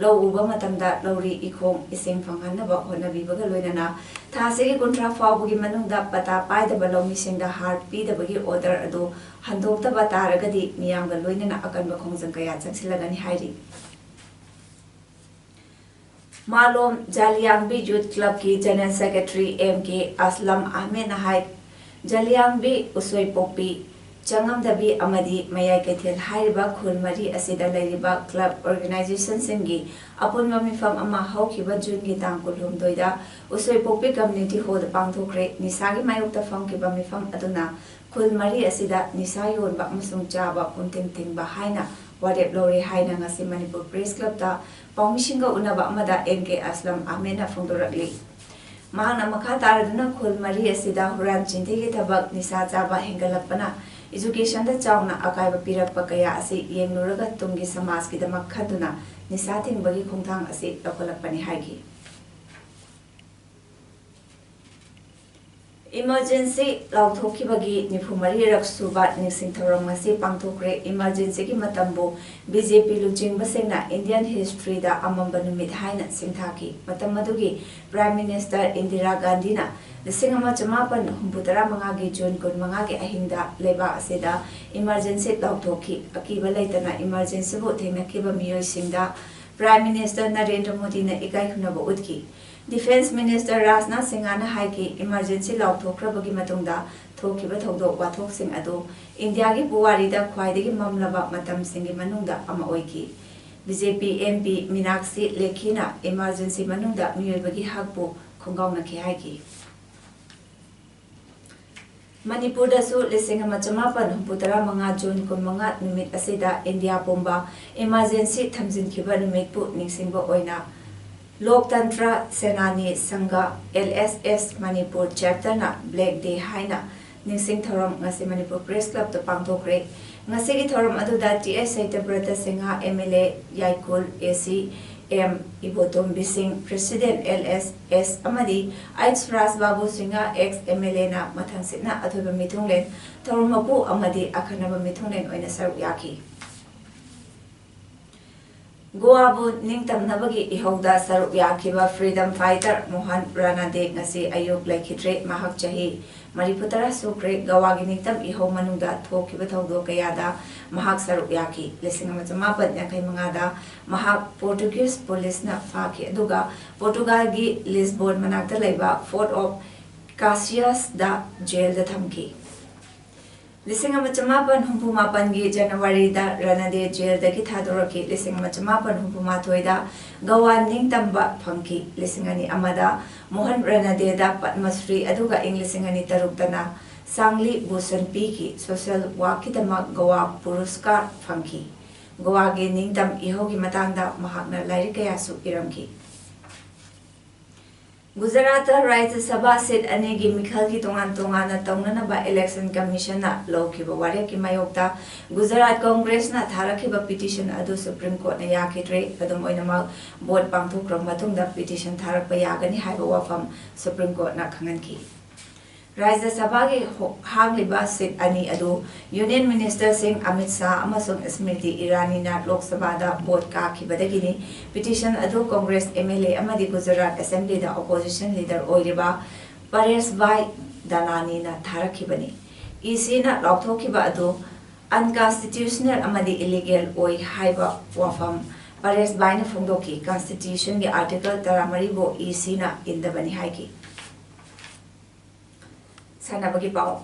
ꯂꯧ ꯎꯕ ꯃꯇꯝꯗ ꯂꯧꯔꯤ ꯏꯈꯣꯡ ꯏꯁꯤꯡ ꯐꯪꯍꯟꯅꯕ ꯍꯣꯠꯅꯕꯤꯕꯒ ꯂꯣꯏꯅꯅ ꯊꯥ ꯑꯁꯤꯒꯤ ꯀꯨꯟꯊ꯭ꯔꯥ ꯐꯥꯎꯕꯒꯤ ꯃꯅꯨꯡꯗ ꯄꯇꯥ ꯄꯥꯏꯗꯕ ꯂꯧꯃꯤꯁꯤꯡꯗ ꯍꯥꯔ ꯄꯤꯗꯕꯒꯤ ꯑꯣꯔꯗꯔ ꯑꯗꯨ ꯍꯟꯗꯣꯛꯇꯕ ꯇꯥꯔꯒꯗꯤ ꯃꯤꯌꯥꯝꯒ ꯂꯣꯏꯅꯅ ꯑꯀꯟꯕ ꯈꯣꯡꯖꯪ ꯀꯌꯥ ꯆꯪꯁꯤꯜꯂꯒꯅꯤ ꯍꯥꯏꯔꯤ꯫ ꯃꯥꯂꯣꯝ ꯖꯥꯂꯤꯌꯥꯡꯕꯤ ꯌꯨꯊ ꯀ꯭ꯂꯕꯀꯤ ꯖꯦꯅꯔꯦꯜ ꯁꯦꯀ꯭ꯔꯦꯇꯔꯤ ꯑꯦꯝ ꯀꯦ ꯑꯁꯂꯝ ꯑꯍꯃꯦꯗꯅ ꯍꯥꯏ, ꯖꯥꯂꯤꯌꯥꯡꯕꯤ ꯎꯁꯣꯏꯄꯣꯛꯄꯤ ꯆꯉꯝꯗꯕꯤ ꯑꯃꯗꯤ ꯃꯌꯥꯏ ꯀꯩꯊꯦꯜ ꯍꯥꯏꯔꯤꯕ ꯈꯨꯜ ꯃꯔꯤ ꯑꯁꯤꯗ ꯂꯩꯔꯤꯕ club organizationꯁꯤꯡꯒꯤ ꯑꯄꯨꯟꯕ ꯃꯤꯐꯝ ꯑꯃ ꯍꯧꯈꯤꯕ Juneꯒꯤ ꯇꯥꯡ ꯀꯨꯟꯍꯨꯝꯗꯣꯏꯗ ꯎꯁꯣꯏꯄꯣꯛꯄꯤ Community Hallꯗ ꯄꯥꯡꯊꯣꯛꯈ꯭ꯔꯦ꯫ ꯅꯤꯁꯥꯒꯤ ꯃꯥꯌꯣꯛꯇ ꯐꯝꯈꯤꯕ ꯃꯤꯐꯝ ꯑꯗꯨꯅ ꯈꯨꯜ ꯃꯔꯤ ꯑꯁꯤꯗ ꯅꯤꯁꯥ ꯌꯣꯟꯕ ꯑꯃꯁꯨꯡ ꯆꯥꯕ ꯄꯨꯡꯊꯤꯡ ꯊꯤꯡꯕ ꯍꯥꯏꯅ ꯋꯥꯔꯦꯞ ꯂꯧꯔꯦ ꯍꯥꯏꯅ ꯉꯁꯤ ꯃꯅꯤꯄꯨꯔ Press Clubꯇ ꯄꯥꯎꯃꯤꯁꯤꯡꯒ ꯎꯅꯕ ꯑꯃꯗ N K ꯑꯁꯂꯝ ꯑꯍꯃꯦꯗꯅ ꯐꯣꯡꯗꯣꯔꯛꯂꯤ꯫ ꯃꯍꯥꯛꯅ ꯃꯈꯥ ꯇꯥꯔꯗꯨꯅ ꯈꯨꯜ ꯃꯔꯤ ꯑꯁꯤꯗ ꯍꯨꯔꯥꯟ ꯆꯤꯟꯊꯤꯒꯤ ꯊꯕꯛ, ꯅꯤꯁꯥ ꯆꯥꯕ ꯍꯦꯟꯒꯠꯂꯛꯄꯅ educationꯗ ꯆꯥꯎꯅ ꯑꯀꯥꯏꯕ ꯄꯤꯔꯛꯄ ꯀꯌꯥ ꯑꯁꯤ ꯌꯦꯡꯂꯨꯔꯒ ꯇꯨꯡꯒꯤ ꯁꯃꯥꯖꯀꯤꯗꯃꯛ ꯈꯟꯗꯨꯅ ꯅꯤꯁꯥ ꯊꯤꯡꯕꯒꯤ ꯈꯣꯡꯊꯥꯡ ꯑꯁꯤ ꯂꯧꯈꯠꯂꯛꯄꯅꯤ ꯍꯥꯏꯈꯤ꯫ Emergency ꯂꯥꯎꯊꯣꯛꯈꯤꯕꯒꯤ ꯅꯤꯐꯨ ꯃꯔꯤꯔꯛ ꯁꯨꯕ ꯅꯤꯡꯁꯤꯡ ꯊꯧꯔꯝ ꯉꯁꯤ ꯄꯥꯡꯊꯣꯛꯈ꯭ꯔꯦ꯫ Emergencyꯒꯤ ꯃꯇꯝꯕꯨ BJP ꯂꯨꯆꯤꯡꯕꯁꯤꯡꯅ Indian historyꯗ ꯑꯃꯝꯕ ꯅꯨꯃꯤꯠ ꯍꯥꯏꯅ ꯁꯤꯡꯊꯥꯈꯤ꯫ ꯃꯇꯝ ꯑꯗꯨꯒꯤ Prime Minister ꯏꯟꯗꯤꯔꯥ ꯒꯥꯟꯙꯤꯅ ꯂꯤꯁꯤꯡ ꯑꯃ ꯆꯃꯥꯄꯟ ꯍꯨꯝꯐꯨꯇꯔꯥ ꯃꯉꯥꯒꯤ June ꯀꯨꯟꯃꯉꯥꯒꯤ ꯑꯍꯤꯡꯗ ꯂꯩꯕꯥꯛ ꯑꯁꯤꯗ emergency ꯂꯥꯎꯊꯣꯛꯈꯤ꯫ ꯑꯀꯤꯕ ꯂꯩꯇꯅ emergencyꯕꯨ ꯊꯦꯡꯅꯈꯤꯕ ꯃꯤꯑꯣꯏꯁꯤꯡꯗ Prime Minister ꯅꯔꯦꯟꯗ꯭ꯔ ꯃꯣꯗꯤꯅ ꯏꯀꯥꯏ ꯈꯨꯝꯅꯕ ꯎꯠꯈꯤ꯫ Defence Minister ꯔꯥꯖꯅꯥꯊ ꯁꯤꯡꯍꯅ ꯍꯥꯏꯈꯤ, emergency ꯂꯥꯎꯊꯣꯛꯈ꯭ꯔꯕꯒꯤ ꯃꯇꯨꯡꯗ ꯊꯣꯛꯈꯤꯕ ꯊꯧꯗꯣꯛ ꯋꯥꯊꯣꯛꯁꯤꯡ ꯑꯗꯨ ꯏꯟꯗꯤꯌꯥꯒꯤ ꯄꯨꯋꯥꯔꯤꯗ ꯈ꯭ꯋꯥꯏꯗꯒꯤ ꯃꯝꯂꯕ ꯃꯇꯝꯁꯤꯡꯒꯤ ꯃꯅꯨꯡꯗ ꯑꯃ ꯑꯣꯏꯈꯤ꯫ BJP MP ꯃꯤꯅꯥꯛꯁꯤ ꯂꯦꯈꯤꯅ emergency ꯃꯅꯨꯡꯗ ꯃꯤꯑꯣꯏꯕꯒꯤ ꯍꯛꯄꯨ ꯈꯣꯡꯒꯥꯎꯅꯈꯤ ꯍꯥꯏꯈꯤ꯫ ꯃꯅꯤꯄꯨꯔꯗꯁꯨ ꯂꯤꯁꯤꯡ ꯑꯃ ꯆꯃꯥꯄꯟ ꯍꯨꯝꯐꯨꯇꯔꯥ ꯃꯉꯥ June ꯀꯨꯟꯃꯉꯥ ꯅꯨꯃꯤꯠ ꯑꯁꯤꯗ ꯏꯟꯗꯤꯌꯥ ꯄꯨꯝꯕ emergency ꯊꯝꯖꯤꯟꯈꯤꯕ ꯅꯨꯃꯤꯠꯄꯨ ꯅꯤꯡꯁꯤꯡꯕ ꯑꯣꯏꯅ ꯂꯣꯛꯇꯟꯇ꯭ꯔ ꯁꯦꯅꯥꯅꯤ ꯁꯪꯘ, LSS ꯃꯅꯤꯄꯨꯔ chapterꯅ Black Day ꯍꯥꯏꯅ ꯅꯤꯡꯁꯤꯡ ꯊꯧꯔꯝ ꯉꯁꯤ ꯃꯅꯤꯄꯨꯔ Press Clubꯇ ꯄꯥꯡꯊꯣꯛꯈ꯭ꯔꯦ꯫ ꯉꯁꯤꯒꯤ ꯊꯧꯔꯝ ꯑꯗꯨꯗ T H ꯁꯩꯇꯕ꯭ꯔꯇ Singh, MLA ꯌꯥꯏꯀꯨꯜ, AC, M ꯏꯕꯣꯇꯣꯝꯕꯤ ꯁꯤꯡ, President LSS ꯑꯃꯗꯤ H ꯁꯨꯔꯥꯖ ꯕꯥꯕꯨ ꯁꯤꯡꯍ, ex MLAꯅ ꯃꯊꯪꯁꯤꯠꯅ ꯑꯊꯣꯏꯕ ꯃꯤꯊꯨꯡꯂꯦꯟ, ꯊꯧꯔꯝ ꯃꯄꯨ ꯑꯃꯗꯤ ꯑꯈꯟꯅꯕ ꯃꯤꯊꯨꯡꯂꯦꯟ ꯑꯣꯏꯅ ꯁꯔꯨꯛ ꯌꯥꯈꯤ꯫ ꯒꯣꯋꯥꯕꯨ ꯅꯤꯡꯇꯝꯅꯕꯒꯤ ꯏꯍꯧꯗ ꯁꯔꯨꯛ ꯌꯥꯈꯤꯕ freedom fighter ꯃꯣꯍꯟ ꯔꯥꯅꯥꯗꯦ ꯉꯁꯤ ꯑꯌꯨꯛ ꯂꯩꯈꯤꯗ꯭ꯔꯦ꯫ ꯃꯍꯥꯛ ꯆꯍꯤ ꯃꯔꯤꯐꯨꯇꯔꯥ ꯁꯨꯈ꯭ꯔꯦ꯫ ꯒꯋꯥꯒꯤ ꯅꯤꯡꯇꯝ ꯏꯍꯧ ꯃꯅꯨꯡꯗ ꯊꯣꯛꯈꯤꯕ ꯊꯧꯗꯣꯛ ꯀꯌꯥꯗ ꯃꯍꯥꯛ ꯁꯔꯨꯛ ꯌꯥꯈꯤ꯫ ꯂꯤꯁꯤꯡ ꯑꯃ ꯆꯃꯥꯄꯟ ꯌꯥꯡꯈꯩ ꯃꯉꯥꯗ ꯃꯍꯥꯛ Portuguese policeꯅ ꯐꯥꯈꯤ, ꯑꯗꯨꯒ Portugalꯒꯤ Lisbon ꯃꯅꯥꯛꯇ ꯂꯩꯕ Fort of Caxiasꯗ jailꯗ ꯊꯝꯈꯤ꯫ ꯂꯤꯁꯤꯡ ꯑꯃ ꯆꯃꯥꯄꯟ ꯍꯨꯝꯐꯨ ꯃꯥꯄꯟꯒꯤ ꯖꯅꯋꯥꯔꯤꯗ ꯔꯅꯗꯦ ꯖꯦꯜꯗꯒꯤ ꯊꯥꯗꯣꯔꯛꯈꯤ꯫ ꯂꯤꯁꯤꯡ ꯑꯃ ꯆꯃꯥꯄꯟ ꯍꯨꯝꯐꯨ ꯃꯥꯊꯣꯏꯗ ꯒꯋꯥ ꯅꯤꯡꯇꯝꯕ ꯐꯪꯈꯤ꯫ ꯂꯤꯁꯤꯡ ꯑꯅꯤ ꯑꯃꯗ ꯃꯣꯍꯟ ꯔꯅꯗꯦꯗ ꯄꯗꯃ ꯁ꯭ꯔꯤ ꯑꯗꯨꯒ ꯏꯪ ꯂꯤꯁꯤꯡ ꯑꯅꯤ ꯇꯔꯨꯛꯇꯅ ꯁꯥꯡꯂꯤ ꯚꯨꯁꯟ ꯄꯤꯈꯤ꯫ ꯁꯣꯁꯤꯌꯦꯜ ꯋꯥꯔꯛꯀꯤꯗꯃꯛ ꯒꯋꯥ ꯄꯨꯔꯁꯀꯥꯔ ꯐꯪꯈꯤ꯫ ꯒꯋꯥꯒꯤ ꯅꯤꯡꯇꯝ ꯏꯍꯧꯒꯤ ꯃꯇꯥꯡꯗ ꯃꯍꯥꯛꯅ ꯂꯥꯏꯔꯤꯛ ꯀꯌꯥꯁꯨ ꯏꯔꯝꯈꯤ꯫ ꯒꯨꯖꯔꯥꯠꯇ ꯔꯥꯖ꯭ꯌ ꯁꯚꯥ ꯁꯤꯠ ꯑꯅꯤꯒꯤ ꯃꯤꯈꯜꯒꯤ ꯇꯣꯉꯥꯟ ꯇꯣꯉꯥꯟꯅ ꯇꯧꯅꯅꯕ ꯏꯂꯦꯛꯁꯟ ꯀꯃꯤꯁꯟꯅ ꯂꯧꯈꯤꯕ ꯋꯥꯔꯦꯞꯀꯤ ꯃꯥꯌꯣꯛꯇ ꯒꯨꯖꯔꯥꯠ ꯀꯣꯡꯒ꯭ꯔꯦꯁꯅ ꯊꯥꯔꯛꯈꯤꯕ ꯄꯤꯇꯤꯁꯟ ꯑꯗꯨ ꯁꯨꯄ꯭ꯔꯤꯝ ꯀꯣꯔꯠꯅ ꯌꯥꯈꯤꯗ꯭ꯔꯦ꯫ ꯑꯗꯨꯝ ꯑꯣꯏꯅꯃꯛ, ꯚꯣꯠ ꯄꯥꯡꯊꯣꯛꯈ꯭ꯔꯕ ꯃꯇꯨꯡꯗ ꯄꯤꯇꯤꯁꯟ ꯊꯥꯔꯛꯄ ꯌꯥꯒꯅꯤ ꯍꯥꯏꯕ ꯋꯥꯐꯝ ꯁꯨꯄ꯭ꯔꯤꯝ ꯀꯣꯔꯠꯅ ꯈꯪꯍꯟꯈꯤ꯫ ꯔꯥꯖ꯭ꯌ ꯁꯚꯥꯒꯤ ꯍꯣ-, ꯍꯥꯡꯂꯤꯕ ꯁꯤꯠ ꯑꯅꯤ ꯑꯗꯨ ꯌꯨꯅꯤꯌꯟ ꯃꯤꯅꯤꯁꯇꯔꯁꯤꯡ ꯑꯃꯤꯠ ꯁꯥꯍ ꯑꯃꯁꯨꯡ ꯁ꯭ꯃ꯭ꯔꯤꯇꯤ ꯏꯔꯥꯅꯤꯅ ꯂꯣꯛ ꯁꯚꯥꯗ ꯚꯣꯠ ꯀꯥꯈꯤꯕꯗꯒꯤꯅꯤ꯫ ꯄꯤꯇꯤꯁꯟ ꯑꯗꯨ ꯀꯣꯡꯒ꯭ꯔꯦꯁ ꯑꯦꯝ ꯑꯦꯜ ꯑꯦ ꯑꯃꯗꯤ ꯒꯨꯖꯔꯥꯠ ꯑꯦꯁꯦꯝꯕ꯭ꯂꯤꯗ ꯑꯣꯄꯣꯖꯤꯁꯟ ꯂꯤꯗꯔ ꯑꯣꯏꯔꯤꯕ ꯄꯔꯦꯁꯚꯥꯏ ꯗꯥꯅꯥꯅꯤꯅ ꯊꯥꯔꯛꯈꯤꯕꯅꯤ꯫ ꯏ ꯁꯤꯅ ꯂꯥꯎꯊꯣꯛꯈꯤꯕ ꯑꯗꯨ ꯑꯟꯀꯟꯁꯇꯤꯇ꯭ꯌꯨꯁꯅꯦꯜ ꯑꯃꯗꯤ ꯏꯂꯤꯒꯦꯜ ꯑꯣꯏ ꯍꯥꯏꯕ ꯋꯥꯐꯝ ꯄꯔꯦꯁꯚꯥꯏꯅ ꯐꯣꯡꯗꯣꯛꯈꯤ꯫ ꯀꯟꯁꯇꯤꯇ꯭ꯌꯨꯁꯟꯒꯤ ꯑꯥꯔꯇꯤꯀꯜ ꯇꯔꯥꯃꯔꯤꯕꯨ ꯏ ꯁꯤꯅ ꯏꯟꯗꯕꯅꯤ ꯍꯥꯏꯈꯤ꯫ ꯁꯥꯟꯅꯕꯒꯤ ꯄꯥꯎ꯫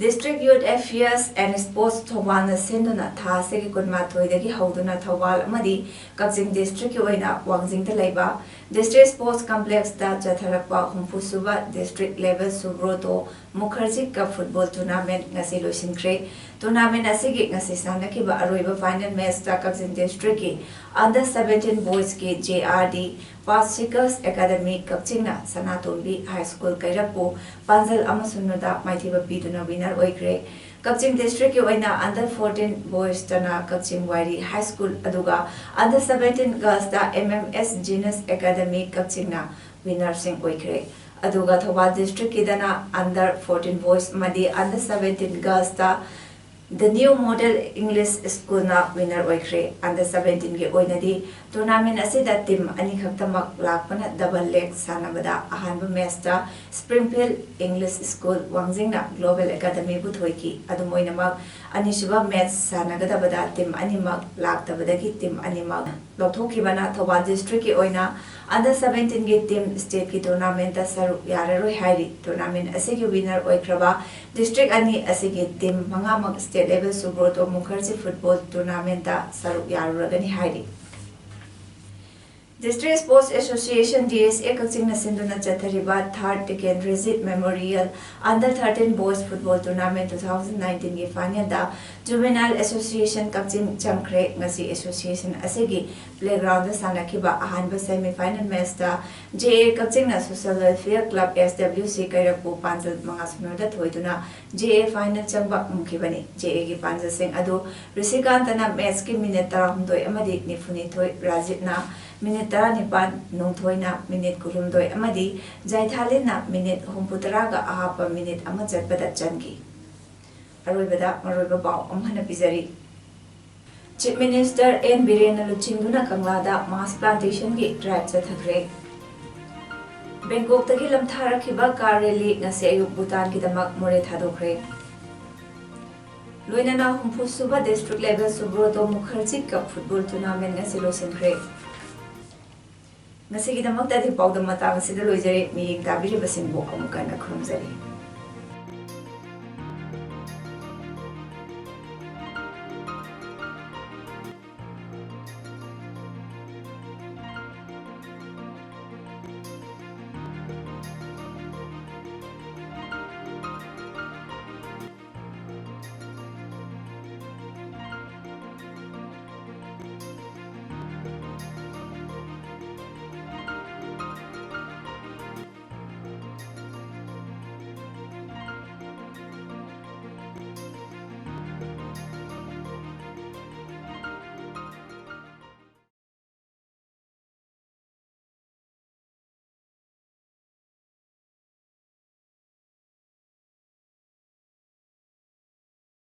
District Youth Affairs and Sports ꯊꯧꯕꯥꯜꯅ ꯁꯤꯟꯗꯨꯅ ꯊꯥ ꯑꯁꯤꯒꯤ ꯀꯨꯟꯃꯥꯊꯣꯏꯗꯒꯤ ꯍꯧꯗꯨꯅ ꯊꯧꯕꯥꯜ ꯑꯃꯗꯤ ꯀꯛꯆꯤꯡ districtꯀꯤ ꯑꯣꯏꯅ ꯋꯥꯡꯖꯤꯡꯗ ꯂꯩꯕ District Sports Complexꯇ ꯆꯠꯊꯔꯛꯄ ꯍꯨꯝꯐꯨꯁꯨꯕ District Level Subroto Mukherjee Cup Football Tournament ꯉꯁꯤ ꯂꯣꯏꯁꯤꯟꯈ꯭ꯔꯦ꯫ Tournament ꯑꯁꯤꯒꯤ ꯉꯁꯤ ꯁꯥꯟꯅꯈꯤꯕ ꯑꯔꯣꯏꯕ final matchꯇ ꯀꯛꯆꯤꯡ districtꯀꯤ under seventeen boysꯀꯤ J R D Path Seekers Academy ꯀꯛꯆꯤꯡꯅ ꯁꯅꯥꯇꯣꯝꯕꯤ High School ꯀꯩꯔꯛꯄꯨ ꯄꯥꯟꯖꯜ ꯑꯃꯁꯨꯡ ꯅꯨꯗ ꯃꯥꯏꯊꯤꯕ ꯄꯤꯗꯨꯅ winner ꯑꯣꯏꯈ꯭ꯔꯦ꯫ ꯀꯛꯆꯤꯡ districtꯀꯤ ꯑꯣꯏꯅ under fourteen boystꯅ ꯀꯛꯆꯤꯡ ꯋꯥꯏꯔꯤ High School ꯑꯗꯨꯒ under seventeen girlsꯇ M M S Genius Academy ꯀꯛꯆꯤꯡꯅ winnerꯁꯤꯡ ꯑꯣꯏꯈ꯭ꯔꯦ꯫ ꯑꯗꯨꯒ ꯊꯧꯕꯥꯜ districtꯀꯤꯗꯅ under fourteen boys ꯑꯃꯗꯤ under seventeen girlsꯇ The New Model English School ꯅ winner ꯑꯣꯏꯈ꯭ꯔꯦ꯫ Under seventeen ꯒꯤ ꯑꯣꯏꯅꯗꯤ tournament ꯑꯁꯤꯗ team ꯑꯅꯤꯈꯛꯇꯃꯛ ꯂꯥꯛꯄꯅ double leg ꯁꯥꯟꯅꯕꯗ ꯑꯍꯥꯟꯕ match ꯇ Springfield English School ꯋꯥꯡꯖꯤꯡꯅ Global Academy ꯕꯨ ꯊꯣꯏꯈꯤ꯫ ꯑꯗꯨꯝ ꯑꯣꯏꯅꯃꯛ, ꯑꯅꯤꯁꯨꯕ match ꯁꯥꯟꯅꯒꯗꯕꯗ team ꯑꯅꯤꯃꯛ ꯂꯥꯛꯇꯕꯗꯒꯤ team ꯑꯅꯤꯃꯛ ꯂꯧꯊꯣꯛꯈꯤꯕꯅ ꯊꯧꯕꯥꯜ district ꯀꯤ ꯑꯣꯏꯅ under seventeen ꯒꯤ team state ꯀꯤ tournament ꯇ ꯁꯔꯨꯛ ꯌꯥꯔꯔꯣꯏ ꯍꯥꯏꯔꯤ꯫ Tournament ꯑꯁꯤꯒꯤ winner ꯑꯣꯏꯈ꯭ꯔꯕ district ꯑꯅꯤ ꯑꯁꯤꯒꯤ team ꯃꯉꯥꯃꯛ state level Subroto Mukherjee football tournament ꯇ ꯁꯔꯨꯛ ꯌꯥꯔꯨꯔꯒꯅꯤ ꯍꯥꯏꯔꯤ꯫ District Sports Association, D S A, ꯀꯛꯆꯤꯡꯅ ꯁꯤꯟꯗꯨꯅ ꯆꯠꯊꯔꯤꯕ Third Tikendrajit Memorial Under thirteen Boys Football Tournament two thousand nineteen ꯒꯤ final ꯗ Juvenile Association ꯀꯛꯆꯤꯡ ꯆꯪꯈ꯭ꯔꯦ꯫ ꯉꯁꯤ association ꯑꯁꯤꯒꯤ playground ꯗ ꯁꯥꯟꯅꯈꯤꯕ ꯑꯍꯥꯟꯕ semi final match ꯇ J A ꯀꯛꯆꯤꯡꯅ Social Welfare Club, S W C ꯀꯩꯔꯛꯄꯨ ꯄꯥꯟꯖꯜ ꯃꯉꯥ ꯁꯤꯅꯣ ꯗ ꯊꯣꯏꯗꯨꯅ J A final ꯆꯪꯕ ꯉꯝꯈꯤꯕꯅꯤ꯫ J A ꯒꯤ ꯄꯥꯟꯖꯜꯁꯤꯡ ꯑꯗꯨ ꯔꯤꯁꯤꯀꯥꯟꯇꯅ match ꯀꯤ minute ꯇꯔꯥꯍꯨꯝꯗꯣꯏ ꯑꯃꯗꯤ ꯅꯤꯐꯨꯅꯤꯊꯣꯏ, ꯔꯥꯖꯤꯠꯅ minute ꯇꯔꯥꯅꯤꯄꯥꯟ, ꯅꯣꯡꯊꯣꯏꯅ minute ꯀꯨꯟꯍꯨꯝꯗꯣꯏ ꯑꯃꯗꯤ ꯖꯥꯏꯊꯥꯂꯤꯟꯅ minute ꯍꯨꯝꯐꯨꯇꯔꯥꯒ ꯑꯍꯥꯞꯄ minute ꯑꯃ ꯆꯠꯄꯗ ꯆꯟꯈꯤ꯫ ꯑꯔꯣꯏꯕꯗ ꯃꯔꯨꯑꯣꯏꯕ ꯄꯥꯎ ꯑꯃꯨꯛ ꯍꯟꯅ ꯄꯤꯖꯔꯤ꯫ Chief Minister N ꯕꯤꯔꯦꯟꯅ ꯂꯨꯆꯤꯡꯗꯨꯅ ꯀꯪꯂꯥꯗ mass plantation ꯒꯤ drive ꯆꯠꯊꯈ꯭ꯔꯦ꯫ ꯕꯦꯡꯀꯣꯛꯇꯒꯤ ꯂꯝꯊꯥꯔꯛꯈꯤꯕ car rally ꯉꯁꯤ ꯑꯌꯨꯛ ꯚꯨꯇꯥꯟꯒꯤꯗꯃꯛ ꯃꯣꯔꯦ ꯊꯥꯗꯣꯛꯈ꯭ꯔꯦ꯫ ꯂꯣꯏꯅꯅ ꯍꯨꯝꯐꯨ ꯁꯨꯕ district level Subroto Mukherjee Cup football tournament ꯉꯁꯤ ꯂꯣꯏꯁꯤꯟꯈ꯭ꯔꯦ꯫ ꯉꯁꯤꯒꯤꯗꯃꯛꯇꯗꯤ ꯄꯥꯎꯗꯝ ꯃꯇꯥꯡ ꯑꯁꯤꯗ ꯂꯣꯏꯖꯔꯦ꯫ ꯃꯤꯠꯌꯦꯡ ꯇꯥꯕꯤꯔꯤꯕꯁꯤꯡꯕꯨ ꯑꯃꯨꯛ ꯍꯟꯅ ꯈꯨꯔꯨꯝꯖꯔꯤ꯫